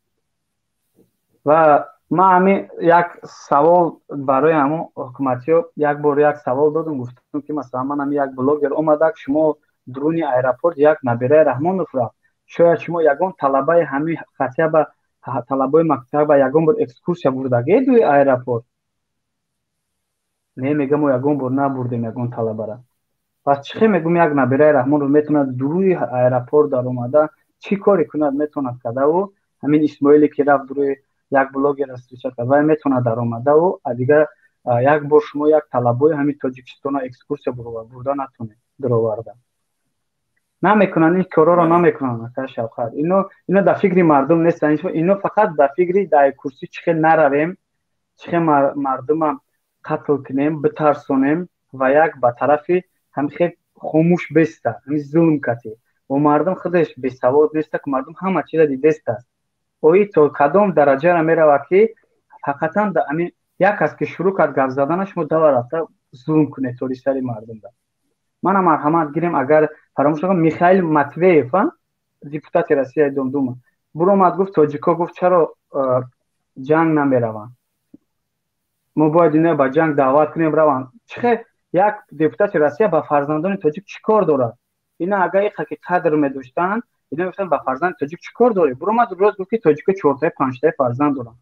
Ва ман ҳамин як савол барои ҳамон ҳукуматиҳо як бор як савол додам, гуфтам, ки масалан, ман ҳамин як блогер омадак, шумо дуруни аэропорт як набераи Раҳмонов рафт, шояд шумо ягон талабаи ҳамин хотя ба талабаи мактаба ягон бор экскурсия бурдагед дуи аэропорт? Не, мегам, мо ягон бор набурдем ягон талабара. Пас чӣ хел мегӯм, як набераи Раҳмонов метавонад дуруи аэропорт даромада чӣ коре кунад, метавонад кардаву ҳамин Исмоиле ки рафт дуруи як блогера встречать кард, вай метавонад даромадаву, а дигар як бор шумо як талабои ҳамин Тоҷикистона экскурсия бурда натонед, дуроварда намекунанд. Ин корҳоро намекунанд, акаи Шавқат. Ино дар фикри мардум нестанд, ино фақат дар фикри дар курсӣ чӣ хел наравем, чӣ хел мардума қатл кунем, битарсонем ва як ба тарафи ҳамин хел хомӯш беста, ҳамин зулм кати ва мардум худаш бесавод неста, ки мардум ҳама чиза дидестааст. Ои то кадом дараҷаро меравад, ки ҳақиқатан ҳамин як кас ки шурӯъ кард гап задана, шумо дава рафта зулм кунед тори сари мардумда. Мана, марҳамат, гирем, агар фаромӯш накунам, Михаил Матвеев, депутати Россияи Думдума, буромад, гуфт: тоҷико, гуфт, чаро ҷанг намераванд? Мо бояд ино ба ҷанг даъват кунем, раванд. Чихе як депутати Россия ба фарзандони тоҷик чӣ кор дорад? Ина агар иқа ки қадр медоштанд, ина мегуфтанд: ба фарзанди тоҷик чӣ кор дорӣ? Буромад, рӯз гуфт, ки тоҷико чортаи, панҷтаи фарзанд доранд.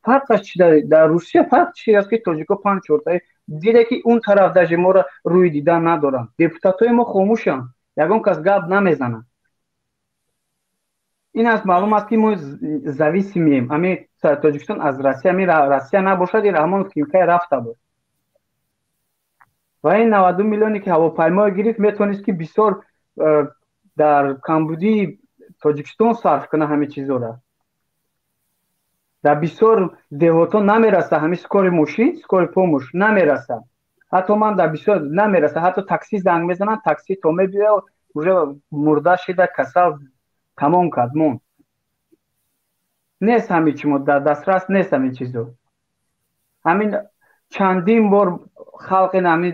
Фарқаш чи дар Русия, фарқ чи аст, ки тоҷико панҷ, чортаи диде, ки он тараф даже моро рӯи дидан надоранд? Депутатҳои мо хомӯшанд, ягон кас гап намезанад. Ин аст, маълум аст, ки мо зависимем, ами Тоҷикистон аз Россия. Ами Россия набошад, ин Раҳмонов кимкай рафта буд. Ва ин 92 миллионе ки ҳавопаймое гирифт, метавонист, ки бисёр дар камбудии Тоҷикистон сарф кунад. Ҳамин чизора дар бисёр деҳотҳо намераса, ҳамин скорый мошин, скорый помощь намераса. Ҳатто ман дар бисёр намераса, ҳатто такси занг мезананд, такси то мебиёя, уже мурда шида, касал тамом кард, монд. Нест ҳамин чи, мо дар дастрас нест ҳамин чизо. Ҳамин чандин бор халқ ин ҳамин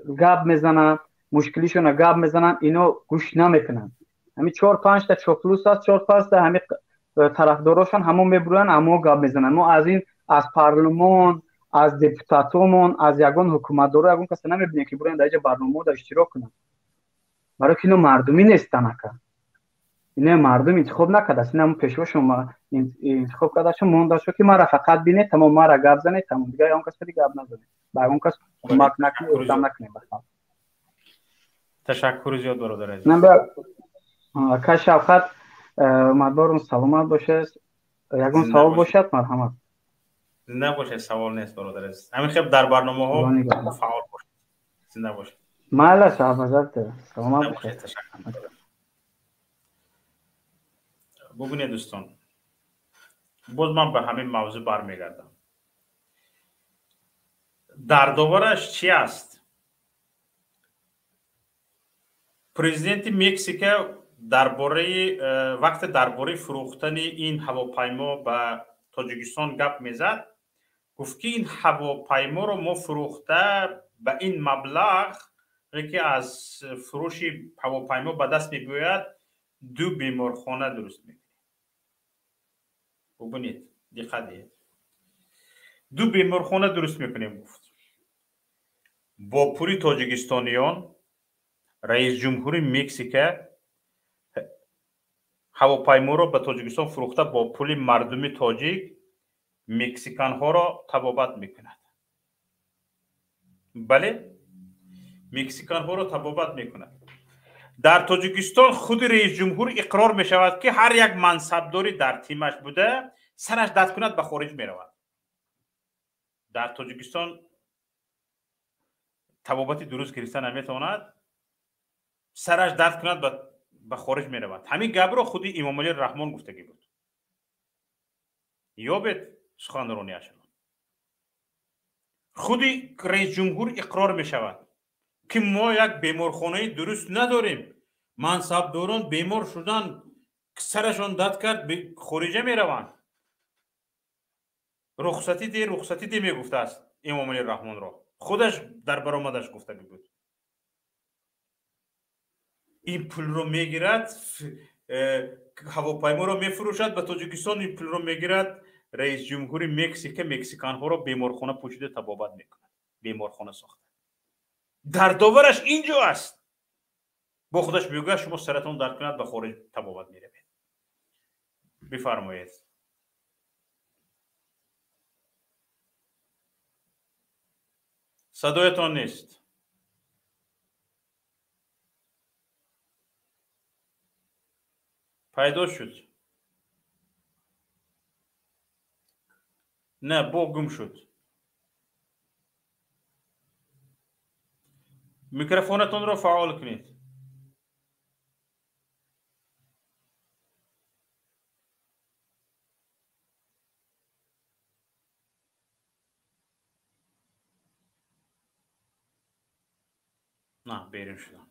гап мезананд, мушкилишона гап мезананд, ино гӯш намекунанд. Ҳамин чор панҷта чоплус аст, чор панҷта ҳамин тарафдорошон ҳамон мебуранд, ҳамо гап мезананд. Мо аз ин, аз парлумон, аз депутатомон, аз ягон ҳукуматдоро ягон касе намебинем, ки буранд дар иҷа барномао иштирок кунанд, барои ки ино мардумӣ нестанд, ака. Ино мардум интихоб накардааст, ин ҳамон пешвошон интихоб кардашон, мондашо, ки мара фақат бинед, тамом, мара гап занед, тамом, дигар ягон кас гап назанед, ба ягон кас кӯмак накунед, ёрдам накунед ба халқ. Ташаккури зиёд, бародар азиз. Ака Шавқат, умедворам саломат бошед. Ягон савол бошад, марҳамат. Зинда бошед, савол нест, бародар азиз. Ҳамин хел дар барномаҳо фаъол бошед, зинда бошед. Майлаш, абазатта, саломат бошед. Бубинед, дӯстон, боз ман ба ҳамин мавзӯъ бармегардам. Дардовараш чӣ аст? Президенти Мексика дар бораи вақте дар бораи фурӯхтани ин ҳавопаймо ба Тоҷикистон гап мезад, гуфт ки ин ҳавопайморо мо фурӯхта ба ин маблағ, ки аз фурӯши ҳавопаймо ба даст мебиёяд, ду беморхона дуруст мекунем. Бубинед, диққат диҳед, ду беморхона дуруст мекунем, гуфт. Бо пули тоҷикистониён раисҷумҳури Мексика ҳавопайморо ба Тоҷикистон фурӯхта, бо пули мардуми тоҷик мексиканҳоро табобат мекунад. Бале, мексиканҳоро табобат мекунад. Дар Тоҷикистон худи раисҷумҳур иқрор мешавад, ки ҳар як мансабдорӣ дар тимаш буда, сараш дард кунад, ба хориҷ меравад. Дар Тоҷикистон табобати дуруст гирифта наметавонад, сараш дард кунад, ба хориҷ меравад. Ҳамин гапро худи Имомалӣ Раҳмон гуфтагӣ буд. Ёбед суханрониашро. Худи раисҷумҳур иқрор мешавад, ки мо як беморхонаи дуруст надорем, мансабдорон бемор шудан, сарашон дард кард, хориҷа мераванд. Рухсатӣ де, рухсатӣ де, мегуфтааст Имомалӣ Раҳмонро. Худаш дар баромадаш гуфтагӣ буд. Ин пулро мегирад, ҳавопайморо мефурӯшад ба Тоҷикистон, ин пулро мегирад, раисҷумҳури Мексика мексиканҳоро беморхона пӯшида табобат мекунад, беморхона сохта. Дардовараш ин ҷо аст. Бо худаш мегӯяд, шумо саратон дард кунад, ба хориҷ табобат меравед. Бифармоед. Садоятон нест. Пайдо шуд. Не, бо гум шуд. Микрофонатонро фаъол кунед. На, берун шудам.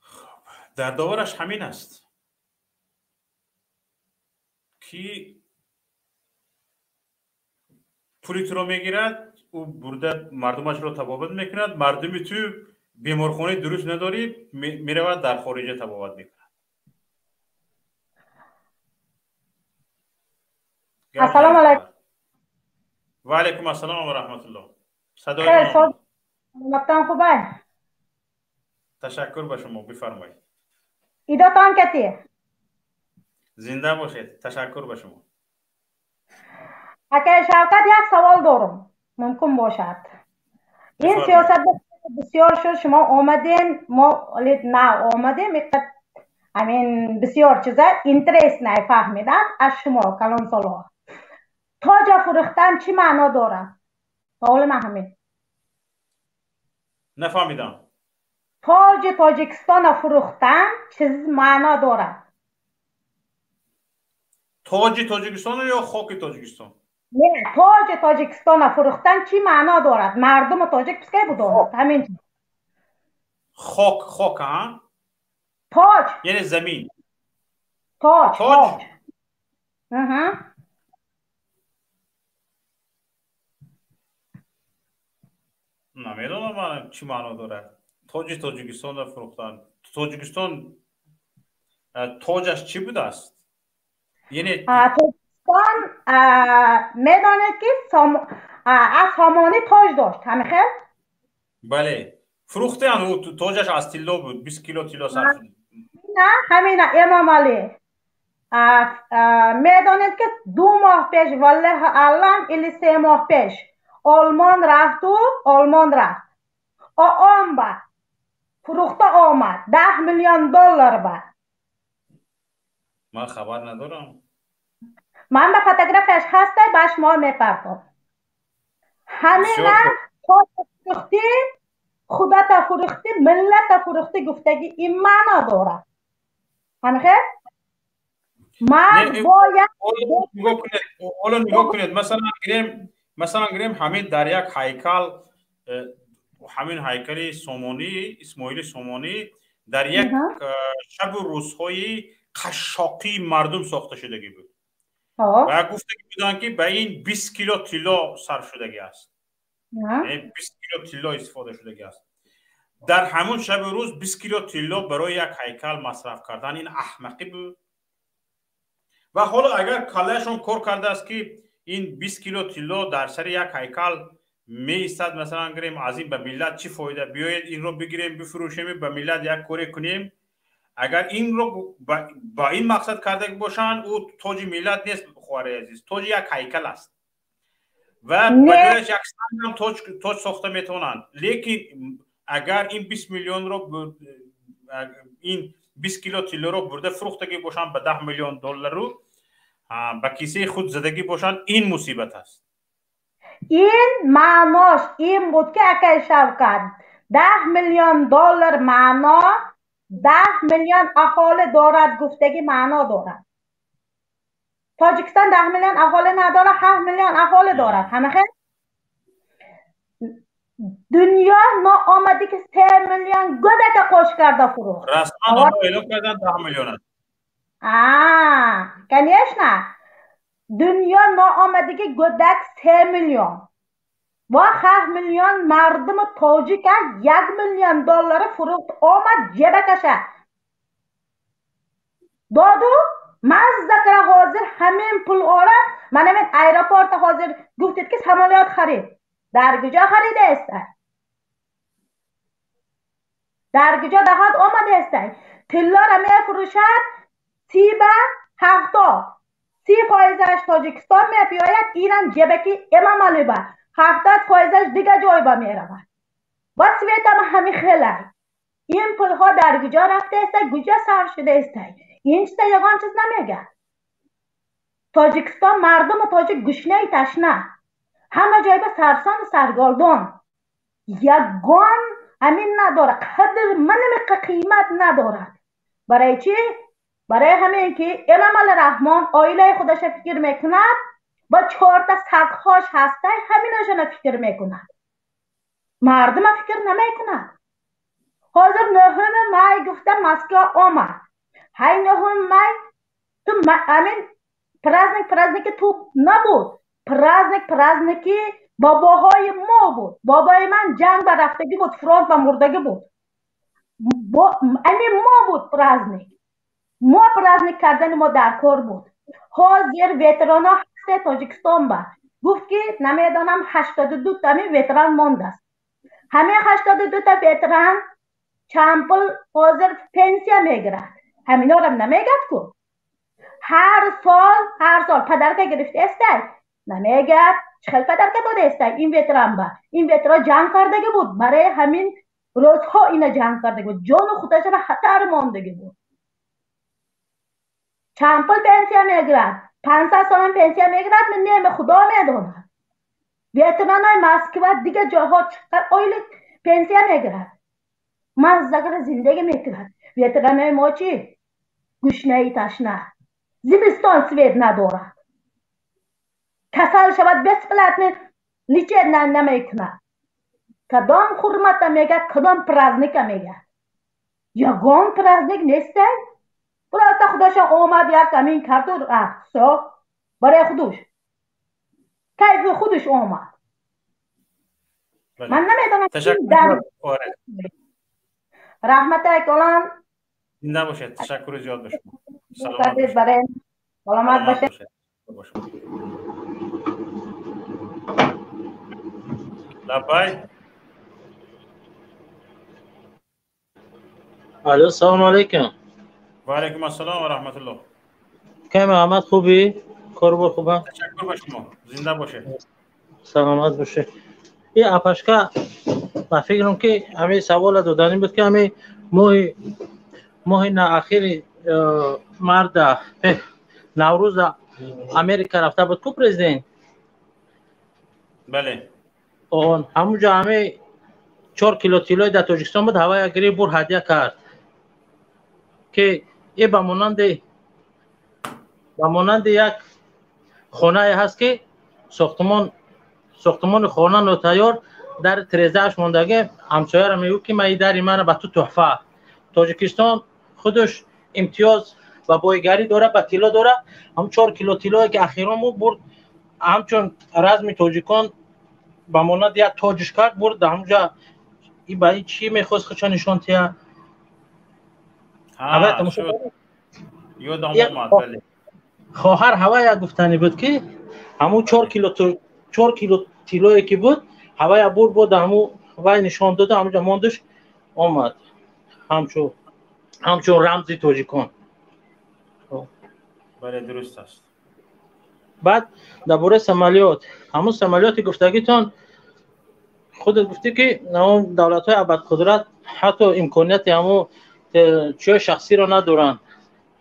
Хуб, дардовараш ҳамин аст, ки пули туро мегирад, ӯ бурда мардумашро табобат мекунад, мардуми ту беморхонаи дуруст надорӣ, меравад дар хориҷа табобат мекунад. Ассалому алайкум. Ва алайкум ассалом ва раҳматуллоҳ. Саломаттон хубай? Ташаккур ба шумо, бифармоед. Идотон кати? Зинда бошед, ташаккур ба шумо. Акай Шавкат, як савол дорам, мумкин бошад. Ин сиёсат бисёр шуд, шумо омадем, мо нав омадем, ҳамин бисёр чиза интересно фаҳмидан аз шумо калонсолҳо. Тоҷа фурӯхтан чӣ маъно дорад? Саволи ман ҳамин. Нафаҳмидам. Тоҷи Тоҷикистонро фурӯхтан чиз маъно дорад? Тоҷи Тоҷикистонро ё хоки Тоҷикистон? Не, тоҷи Тоҷикистонро фурӯхтан чӣ маъно дорад? Мардуми тоҷик пускай будонад ҳамин чиз. Хок, хок, а? Тоҷ. Яъне замин. Тоҷ, тоҷ. Намедонам ман чӣ маъно дорад. Тоҷи Тоҷикистонро фурӯхтан. Тоҷикистон тоҷаш чӣ будааст? Яъне Тоҷикистон медонед, ки аз Сомонӣ тоҷ дошт, ҳамин хел? Бале, фурӯхтаанд, ӯ тоҷаш аз тилло буд, 20 кило тилло сарф шуд. На, ҳамина Эмомалӣ. Медонед, ки 2 моҳ пеш, валлоҳи аълам, или 3 моҳ пеш Олмон рафту, Олмон рафт. ООН ба фурӯхта омад 10 миллион доллар ба. Ман хабар надорам. Ман ба фотографияш ҳаста, ба шумо мепартом. Ҳамина фурӯхтӣ, худата фурӯхтӣ, миллата фурӯхтӣ гуфтагӣ ин маъно дорад. Ҳамин хел? Ман бояд ҳоло нигоҳ кунед, масалан гирем Масалан гирем, ҳамин дар як ҳайкал, ҳамин ҳайкали Сомонӣ, Исмоили Сомонӣ дар як шабу рӯзҳои қашшоқии мардум сохта шудагӣ буд ва гуфтагӣ буданд, ки ба ин 20 кило тилло сарф шудагӣ аст, 20 кило тилло истифода шудагӣ аст. Дар ҳамун шабу рӯз 20 кило тилло барои як ҳайкал масраф кардан ин аҳмақӣ буд. Ва ҳоло агар каллаашон кор кардааст, ки ин 20 кило тилло дар сари як ҳайкал меистад, масалан гирем, аз ин ба миллат чӣ фоида, биёед инро бигирем, бифурӯшем, ба миллат як коре кунем. Агар инро ба ин мақсад карда бошанд, ӯ тоҷи миллат нест, хоҳари азиз, тоҷи як ҳайкал аст ва ба ҷояш як сангам тоҷ сохта метавонанд. Лекин агар ин 20 миллионро, ин 20 кило тиллоро бурда фурӯхтагӣ бошанд ба 10 миллион доллару ба кисаи худ задагӣ бошанд, ин мусибат аст. Ин маънош ин буд, ки, акай Шавкат, 10 миллион доллар маъно 10 миллион аҳолӣ дорад гуфтагӣ маъно дорад. Тоҷикистон 10 миллион аҳолӣ надорад, 7 миллион аҳолӣ дорад. Ҳамахел дунё ноомадӣ, ки 3 миллион гӯдака қош карда фурӯхт. Расман эълон кардан 10 миллион аст. Конечно, дунё ноомадиги гӯдак 3 миллион ва 7 миллион мардуми тоҷика 1 миллион доллари фурӯхт, омад, ҷебакаша доду, мазза кара. Ҳозир ҳамин пул ора mana men aeroportda hozir guftед, ки самолёт харид. Дар куҷо харидаестай? Дар куҷо даҳад омадаестай? Тиллоро мефурӯшад 30 ба 70, 30 фоизаш Тоҷикистон мебиёяд, инам ҷебаки Эмомалиба, 70 фоизаш дига ҷойба меравад. Ва свет ам ҳами хелай. Ин пулҳо дар куҷо рафтаестай, куҷо сарф шудаестай? Ин чиза ягон чиз намегӯяд. Тоҷикистон, мардуму тоҷик гушнаи ташна, ҳама ҷойба сарсону саргардон, ягон ҳамин надорад, қадр манамиқа қимат надорад. Барои чӣ? Барои ҳамин ки Эмомали Раҳмон оилаи худаша фикр мекунад ва чорта сагҳош ҳастай, ҳаминашона фикр мекунад, мардума фикр намекунад. Ҳозир 9-уми май гуфта Москва омад. Ҳай, 9-уми май ту амин праздник, праздники ту набуд, праздник праздники бобоҳои мо буд. Бобои ман ҷанг ба рафтагӣ буд, фронт ба мурдагӣ буд. Ами мо буд праздник, мо праздник кардани мо дар кор буд. Ҳозир ветерано ҳасте Тоҷикистон ба гуфт, ки намедонам, 82 тами ветеран мондааст. Ҳамин 82 та ветеран чанд пул ҳозир пенсия мегирад? Ҳаминорам намегӯяд ку. Ҳар сол, ҳар сол подарка гирифтаестай, намегӯяд чӣ хел подарка додаестай ин ветеран ба. Ин ветеран ҷанг кардагӣ буд, барои ҳамин рӯзҳо ина ҷанг кардагӣ буд, ҷону худашро хатар мондагӣ буд. Чанд пул пенсия мегирад? 500 сомон пенсия мегирад? Неме, худо медонад. Ветеранои Москва, дига ҷойҳо чиқар ойлик пенсия мегирад, маззагара зиндагӣ мекунад. Ветеранои мо чӣ? Гушнаи ташна, зимистон свет надорад, касал шавад, бесплатно лечение намекунад. Кадом ҳурмата мегӯяд, кадом праздника мегӯяд? Ягон праздник нестай. Просто худоша омад, як амин карду рафт. Всё, барои худуш, кайфи худуш омад. Ман намедонам. Раҳмат, аколон. Зинда бошед, ташаккури зиёд ба шумо. Саломат бошед. Лаббай. Алло, салому алейкум. Ва алейкум ассалом ва раҳматуллоҳ. Кай Муҳаммад, хубӣ? Корбор хуба? Ташаккур ба шумо, зинда бошед. Саломат бошед. И апашка, ба фикрам, ки ҳамин савола доданӣ буд, ки ҳамин моҳи на ахири марда, Наврӯза Америка рафта буд ку президент? Бале. Он ҳамунҷо ҳамин 4 кило тиллои дар Тоҷикистон буд, ҳавая гирифт, бур, ҳадя кард, ки и ба монанди як хонае ҳаст, ки сохтмон Сохтмони хона нотайёр дар тирезааш мондагӣ ҳамсояро мегӯ ки ман и дари мана ба ту туҳфа. Тоҷикистон худаш имтиёз ва бойгарӣ дора, ба тилло дора. Ҳам 4 кило тиллое ки ахирон мо бурд, ҳамчун разми тоҷикон ба монанди як тоҷиш кард, бурд дар ҳамҷа. И ба ин чӣ мехост худша нишон тия? Хоҳар ҳавая гуфтанӣ буд ки ҳамун 4 кило тиллое ки буд, ҳавая бурд, бо дар ҳамун вай нишон дода, ҳамунҷа мондаш омад ҳамчун рамзи тоҷикон. Бале, дуруст аст. Баъд дар бораи самолёт, ҳамун самолёти гуфтагитон худат гуфтӣ ки ҳамун давлатҳои абадқудрат ҳатто имконияти ҳамун чиҳои шахсиро надоранд.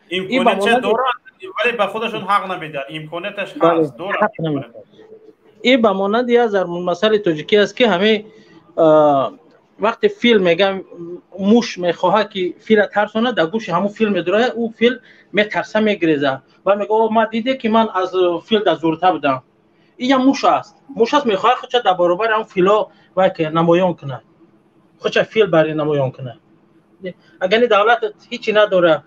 Имкониятша доранд, вале ба худашон ҳақ намедиҳанд. Имконияташ ҳаст, доранд. Ин ба монанди як зарбулмасали тоҷикӣ аст ки ҳамин вақте фил мегам муш мехоҳад ки фила тарсонад, дар гӯши ҳамун фил медурояд, ӯ фил метарса, мегиреза ва мега о ман диде ки ман аз фил дар зурта будам. Ин як муш аст, муш аст, мехоҳад худша дар баробари ҳамун фило вай намоён кунад, худша фил бари намоён кунад. Агар ин давлат ҳичи надора,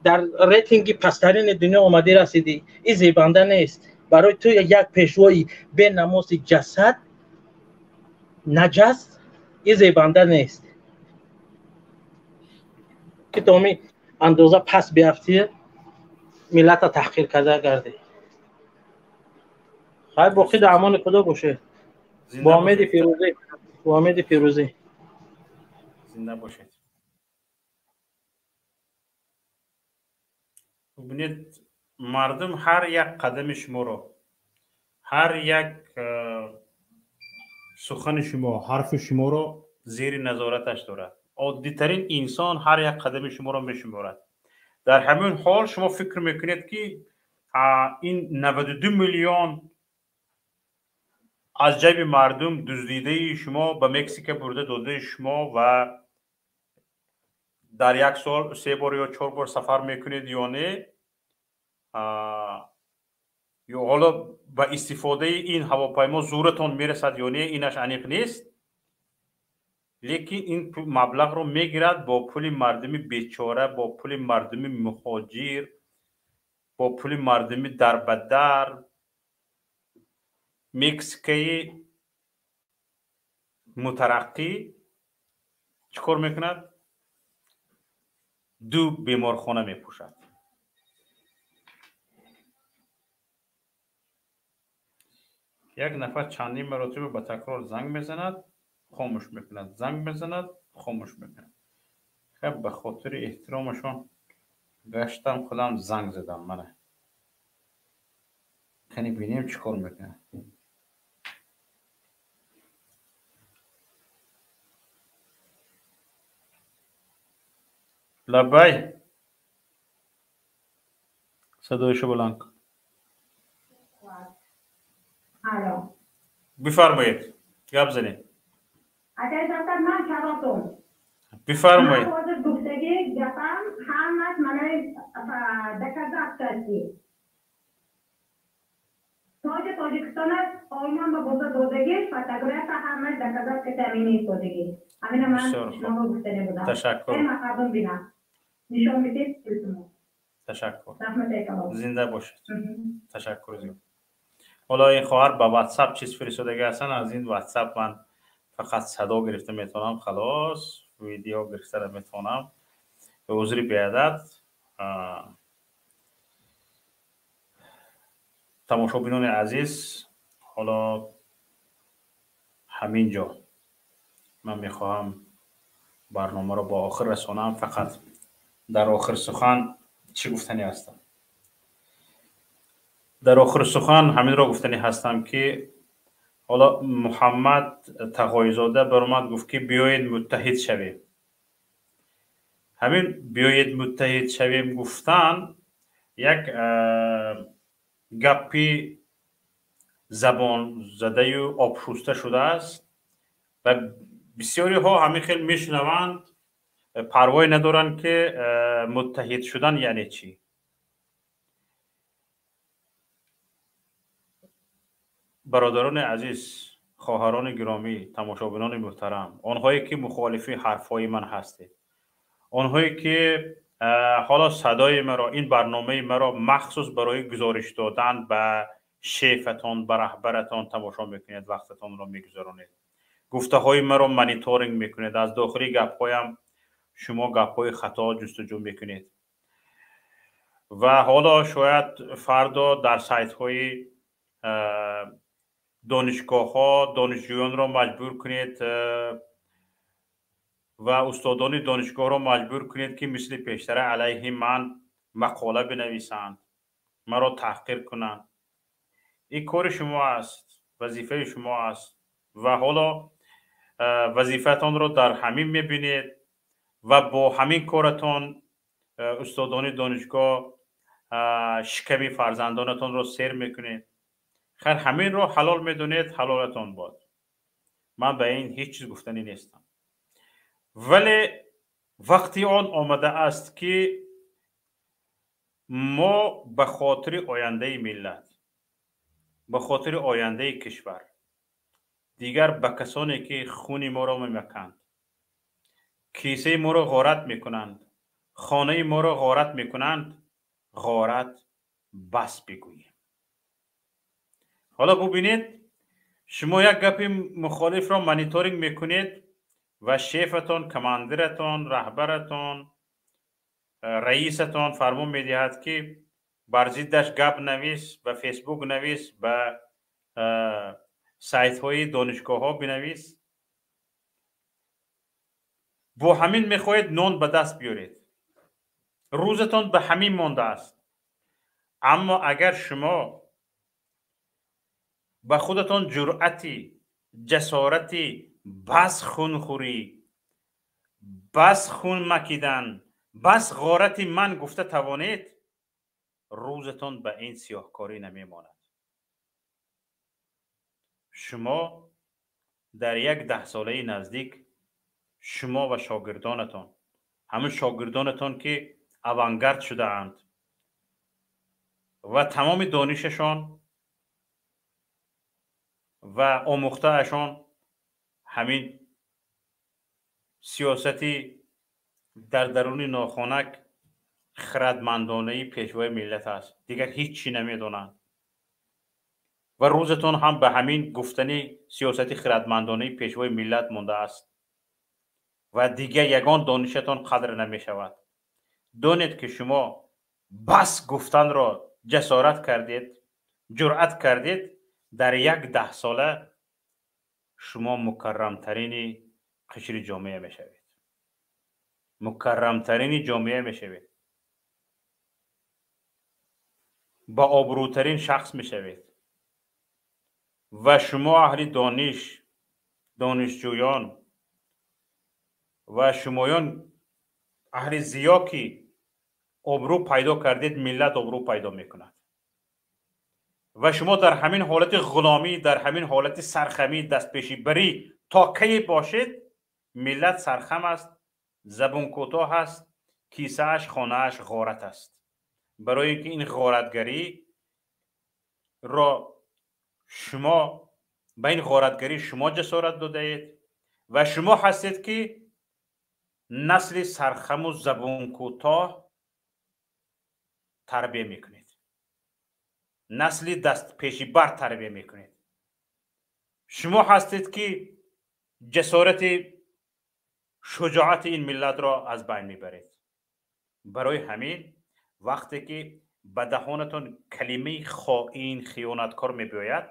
дар рейтинги пасттарини дунё омадӣ расидӣ, ин зебанда нест. Барои ту як пешвои бенамози ҷасад наҷас, ин зебанда нест ки то ҳамин андоза пас биафтӣ, миллата таҳқир карда гардӣ. Хайр, боқӣ дар амони Худо бошед. Бо умеди фирӯзӣ, бо умеди фирӯзӣ. Зинда бошед. Бубинед, мардум ҳар як қадами шуморо, ҳар як сухани шумо, ҳарфи шуморо зери назораташ дорад. Оддитарин инсон ҳар як қадами шуморо мешуморад. Дар ҳамин ҳол шумо фикр мекунед ки ин 92 миллион аз ҷайби мардум дуздидаи шумо ба Мексика бурда додаи шумо ва дар як сол 3 бор ё 4 бор сафар мекунед ё не, ё ҳоло ба истифодаи ин ҳавопаймо зӯратон мерасад ё не, инаш аниқ нест. Лекин ин маблағро мегирад бо пули мардуми бечора, бо пули мардуми муҳоҷир, бо пули мардуми дарбадар. Мексикаи мутараққӣ чӣ кор мекунад? 2 беморхона мепӯшад. Як нафар чандин маротиба ба такрор занг мезанад, хомӯш мекунад, занг мезанад, хомӯш мекунад. Хеб, ба хотири эҳтиромашон гаштам, худам занг задам. Мана кани бинем чӣ кор мекунад. Лаббай, садоишо баланд кун. Бифармоед, гап занед. Акай Шавкат, ман Шарофум. Бифармоед. Ман ҳозир гуфтаги гапам ҳамаш манаи доказательство. Тоҷи Тоҷикистон аст, Олмон ба бурда додагиш, фотография ҳамаш доказательство ҳамин истодагӣ. Ҳамина ман шумо гуфтани будам. Ташаккур. Мардум бинам. Нишон бидед илтимос. Ташаккур. Раҳмат калом. Зинда бошед. Ташаккур зиёд. Ҳоло ин хоҳар ба WhatsApp чиз фиристодагӣ ҳастанд, аз ин WhatsApp ман фақат садо гирифта метавонам, халос, видео гирифта наметавонам. Узри беадад. Тамошобинони азиз, ҳоло ҳамин ҷо ман мехоҳам барномаро ба охир расонам. Фақат дар охир сухан чӣ гуфтанӣ ҳастам? Дар охир сухан ҳаминро гуфтанӣ ҳастам ки ҳоло Муҳаммад Тағоизода баромад гуфт ки биёед муттаҳид шавем. Ҳамин биёед муттаҳид шавем гуфтан як гапи забонзадаю обшуста шудааст ва бисёриҳо ҳамин хел мешунаванд, парвое надоранд ки муттаҳид шудан яъне чӣ. Бародарони азиз, хоҳарони гиромӣ, тамошобинони муҳтарам, онҳое ки мухолифи ҳарфҳои ман ҳастед, онҳое ки ҳоло садои маро, ин барномаи маро махсус барои гузориш додан ба шефатон, ба раҳбаратон тамошо мекунед, вақтатонро мегузаронед, гуфтаҳои маро мониторинг мекунед, аз дохили гапҳоям шумо гапҳои хато ҷустуҷӯ мекунед ва ҳоло шояд фардо дар сайтҳои донишгоҳҳо донишҷӯёнро маҷбур кунед ва устодони донишгоҳро маҷбур кунед, ки мисли пештара алайҳи ман мақола бинависанд, маро таҳқир кунанд. Ин кори шумо аст, вазифаи шумо аст ва ҳоло вазифаатонро дар ҳамин мебинед ва бо ҳамин коратон устодони донишгоҳ шиками фарзандонатонро сер мекунед. Хайр, ҳаминро ҳалол медонед, ҳалолатон бод. Ман ба ин ҳеҷ чиз гуфтанӣ нестам. Вале вақти он омада аст, ки мо ба хотири ояндаи миллат, ба хотири ояндаи кишвар, дигар ба касоне ки хуни моро мемаканд, кисаи моро ғорат мекунанд, хонаи моро ғорат мекунанд, ғорат бас бигӯем. Ҳоло бубинед, шумо як гапи мухолифро мониторинг мекунед ва шефатон, командиратон, раҳбаратон, раисатон фармон медиҳад, ки бар зиддаш гап навис, ба Фейсбук навис, ба сайтҳои донишгоҳҳо бинавис. Бо ҳамин мехоҳед нон ба даст биёред. Рӯзатон ба ҳамин мондааст. Аммо агар шумо ба худатон ҷуръати, ҷасорати бас хунхӯрӣ, бас хун макидан, бас ғорати ман гуфта тавонед, рӯзатон ба ин сиёҳкорӣ намемонад. Шумо дар як даҳсолаи наздик, шумо ва шогирдонатон, ҳамун шогирдонатон ки авангард шудаанд ва тамоми донишашон ва омӯхтаашон ҳамин сиёсати дар даруни нохонак хирадмандонаи пешвои миллат аст, дигар ҳеҷ чӣ намедонанд ва рӯзатон ҳам ба ҳамин гуфтани сиёсати хирадмандонаи пешвои миллат мондааст ва дигар ягон донишатон қадр намешавад. Донед, ки шумо бас гуфтанро ҷасорат кардед, ҷуръат кардед, дар як даҳсола шумо мукаррамтарини қишри ҷомеа мешавед, мукаррамтарини ҷомеа мешавед, ба обрӯтарин шахс мешавед ва шумо аҳли дониш, донишҷӯён ва шумоён аҳли зиё ки обрӯ пайдо кардед, миллат обрӯ пайдо мекунад ва шумо дар ҳамин ҳолати ғуломӣ, дар ҳамин ҳолати сархамӣ, дастпешибарӣ то кай бошед, миллат сархам аст, забункӯтоҳ аст, кисааш, хонааш ғорат аст. Барои ин ки ин ғоратгарӣ ро шумо, ба ин ғоратгарӣ шумо ҷасорат додаед ва шумо ҳастед ки насли сархаму забункӯтоҳ тарбия мекунед, насли дастпешибар тарбия мекунед. Шумо ҳастед ки ҷасорати шуҷоати ин миллатро аз байн мебаред. Барои ҳамин вақте ки ба даҳонатон калимаи хоин, хиёнаткор мебиёяд,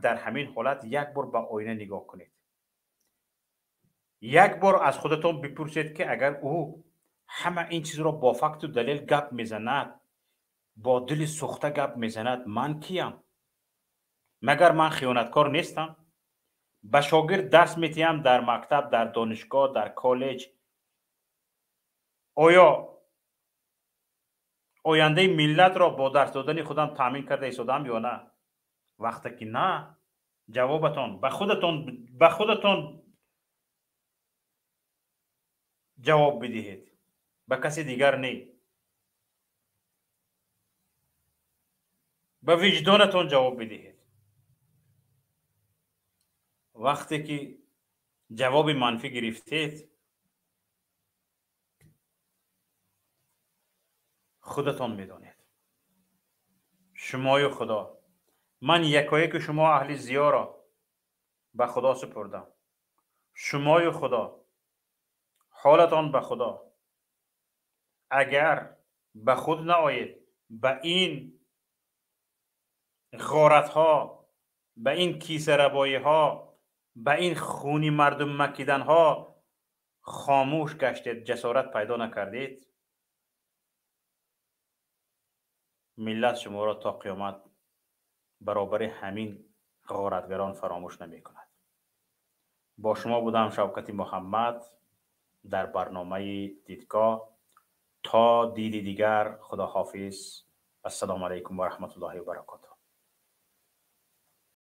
дар ҳамин ҳолат як бор ба оина нигоҳ кунед, як бор аз худатон бипурсед, ки агар ӯ ҳама ин чизро бо факту далел гап мезанад, бо дили сӯхта гап мезанад, ман киям? Магар ман хиёнаткор нестам? Ба шогирд дарс метиҳам дар мактаб, дар донишгоҳ, дар коллеҷ. Оё ояндаи миллатро бо дарс додани худам таъмин карда истодам ё на? Вақте ки на, ҷавобатон ба худатон ҷавоб бидиҳед, ба каси дигар не. Ба виҷдонатон ҷавоб бидиҳед. Вақте ки ҷавоби манфӣ гирифтед, худатон медонед. Шумою Худо. Ман якояки шумо аҳли зиёро ба Худо супурдам. Шумою Худо, ҳолатон ба Худо. Агар ба худ наоед, ба ин ғоратҳо, ба ин кисарабоиҳо, ба ин хуни мардум макиданҳо хомӯш гаштед, ҷасорат пайдо накардед, миллат шуморо то қиёмат баробари ҳамин ғоратгарон фаромӯш намекунад. Бо шумо будам Шавкати Муҳаммад дар барномаи Дидгоҳ. То диди дигар, Худоҳофиз. Ассалому алайкум ва раҳматуллоҳи ва баракотуҳ.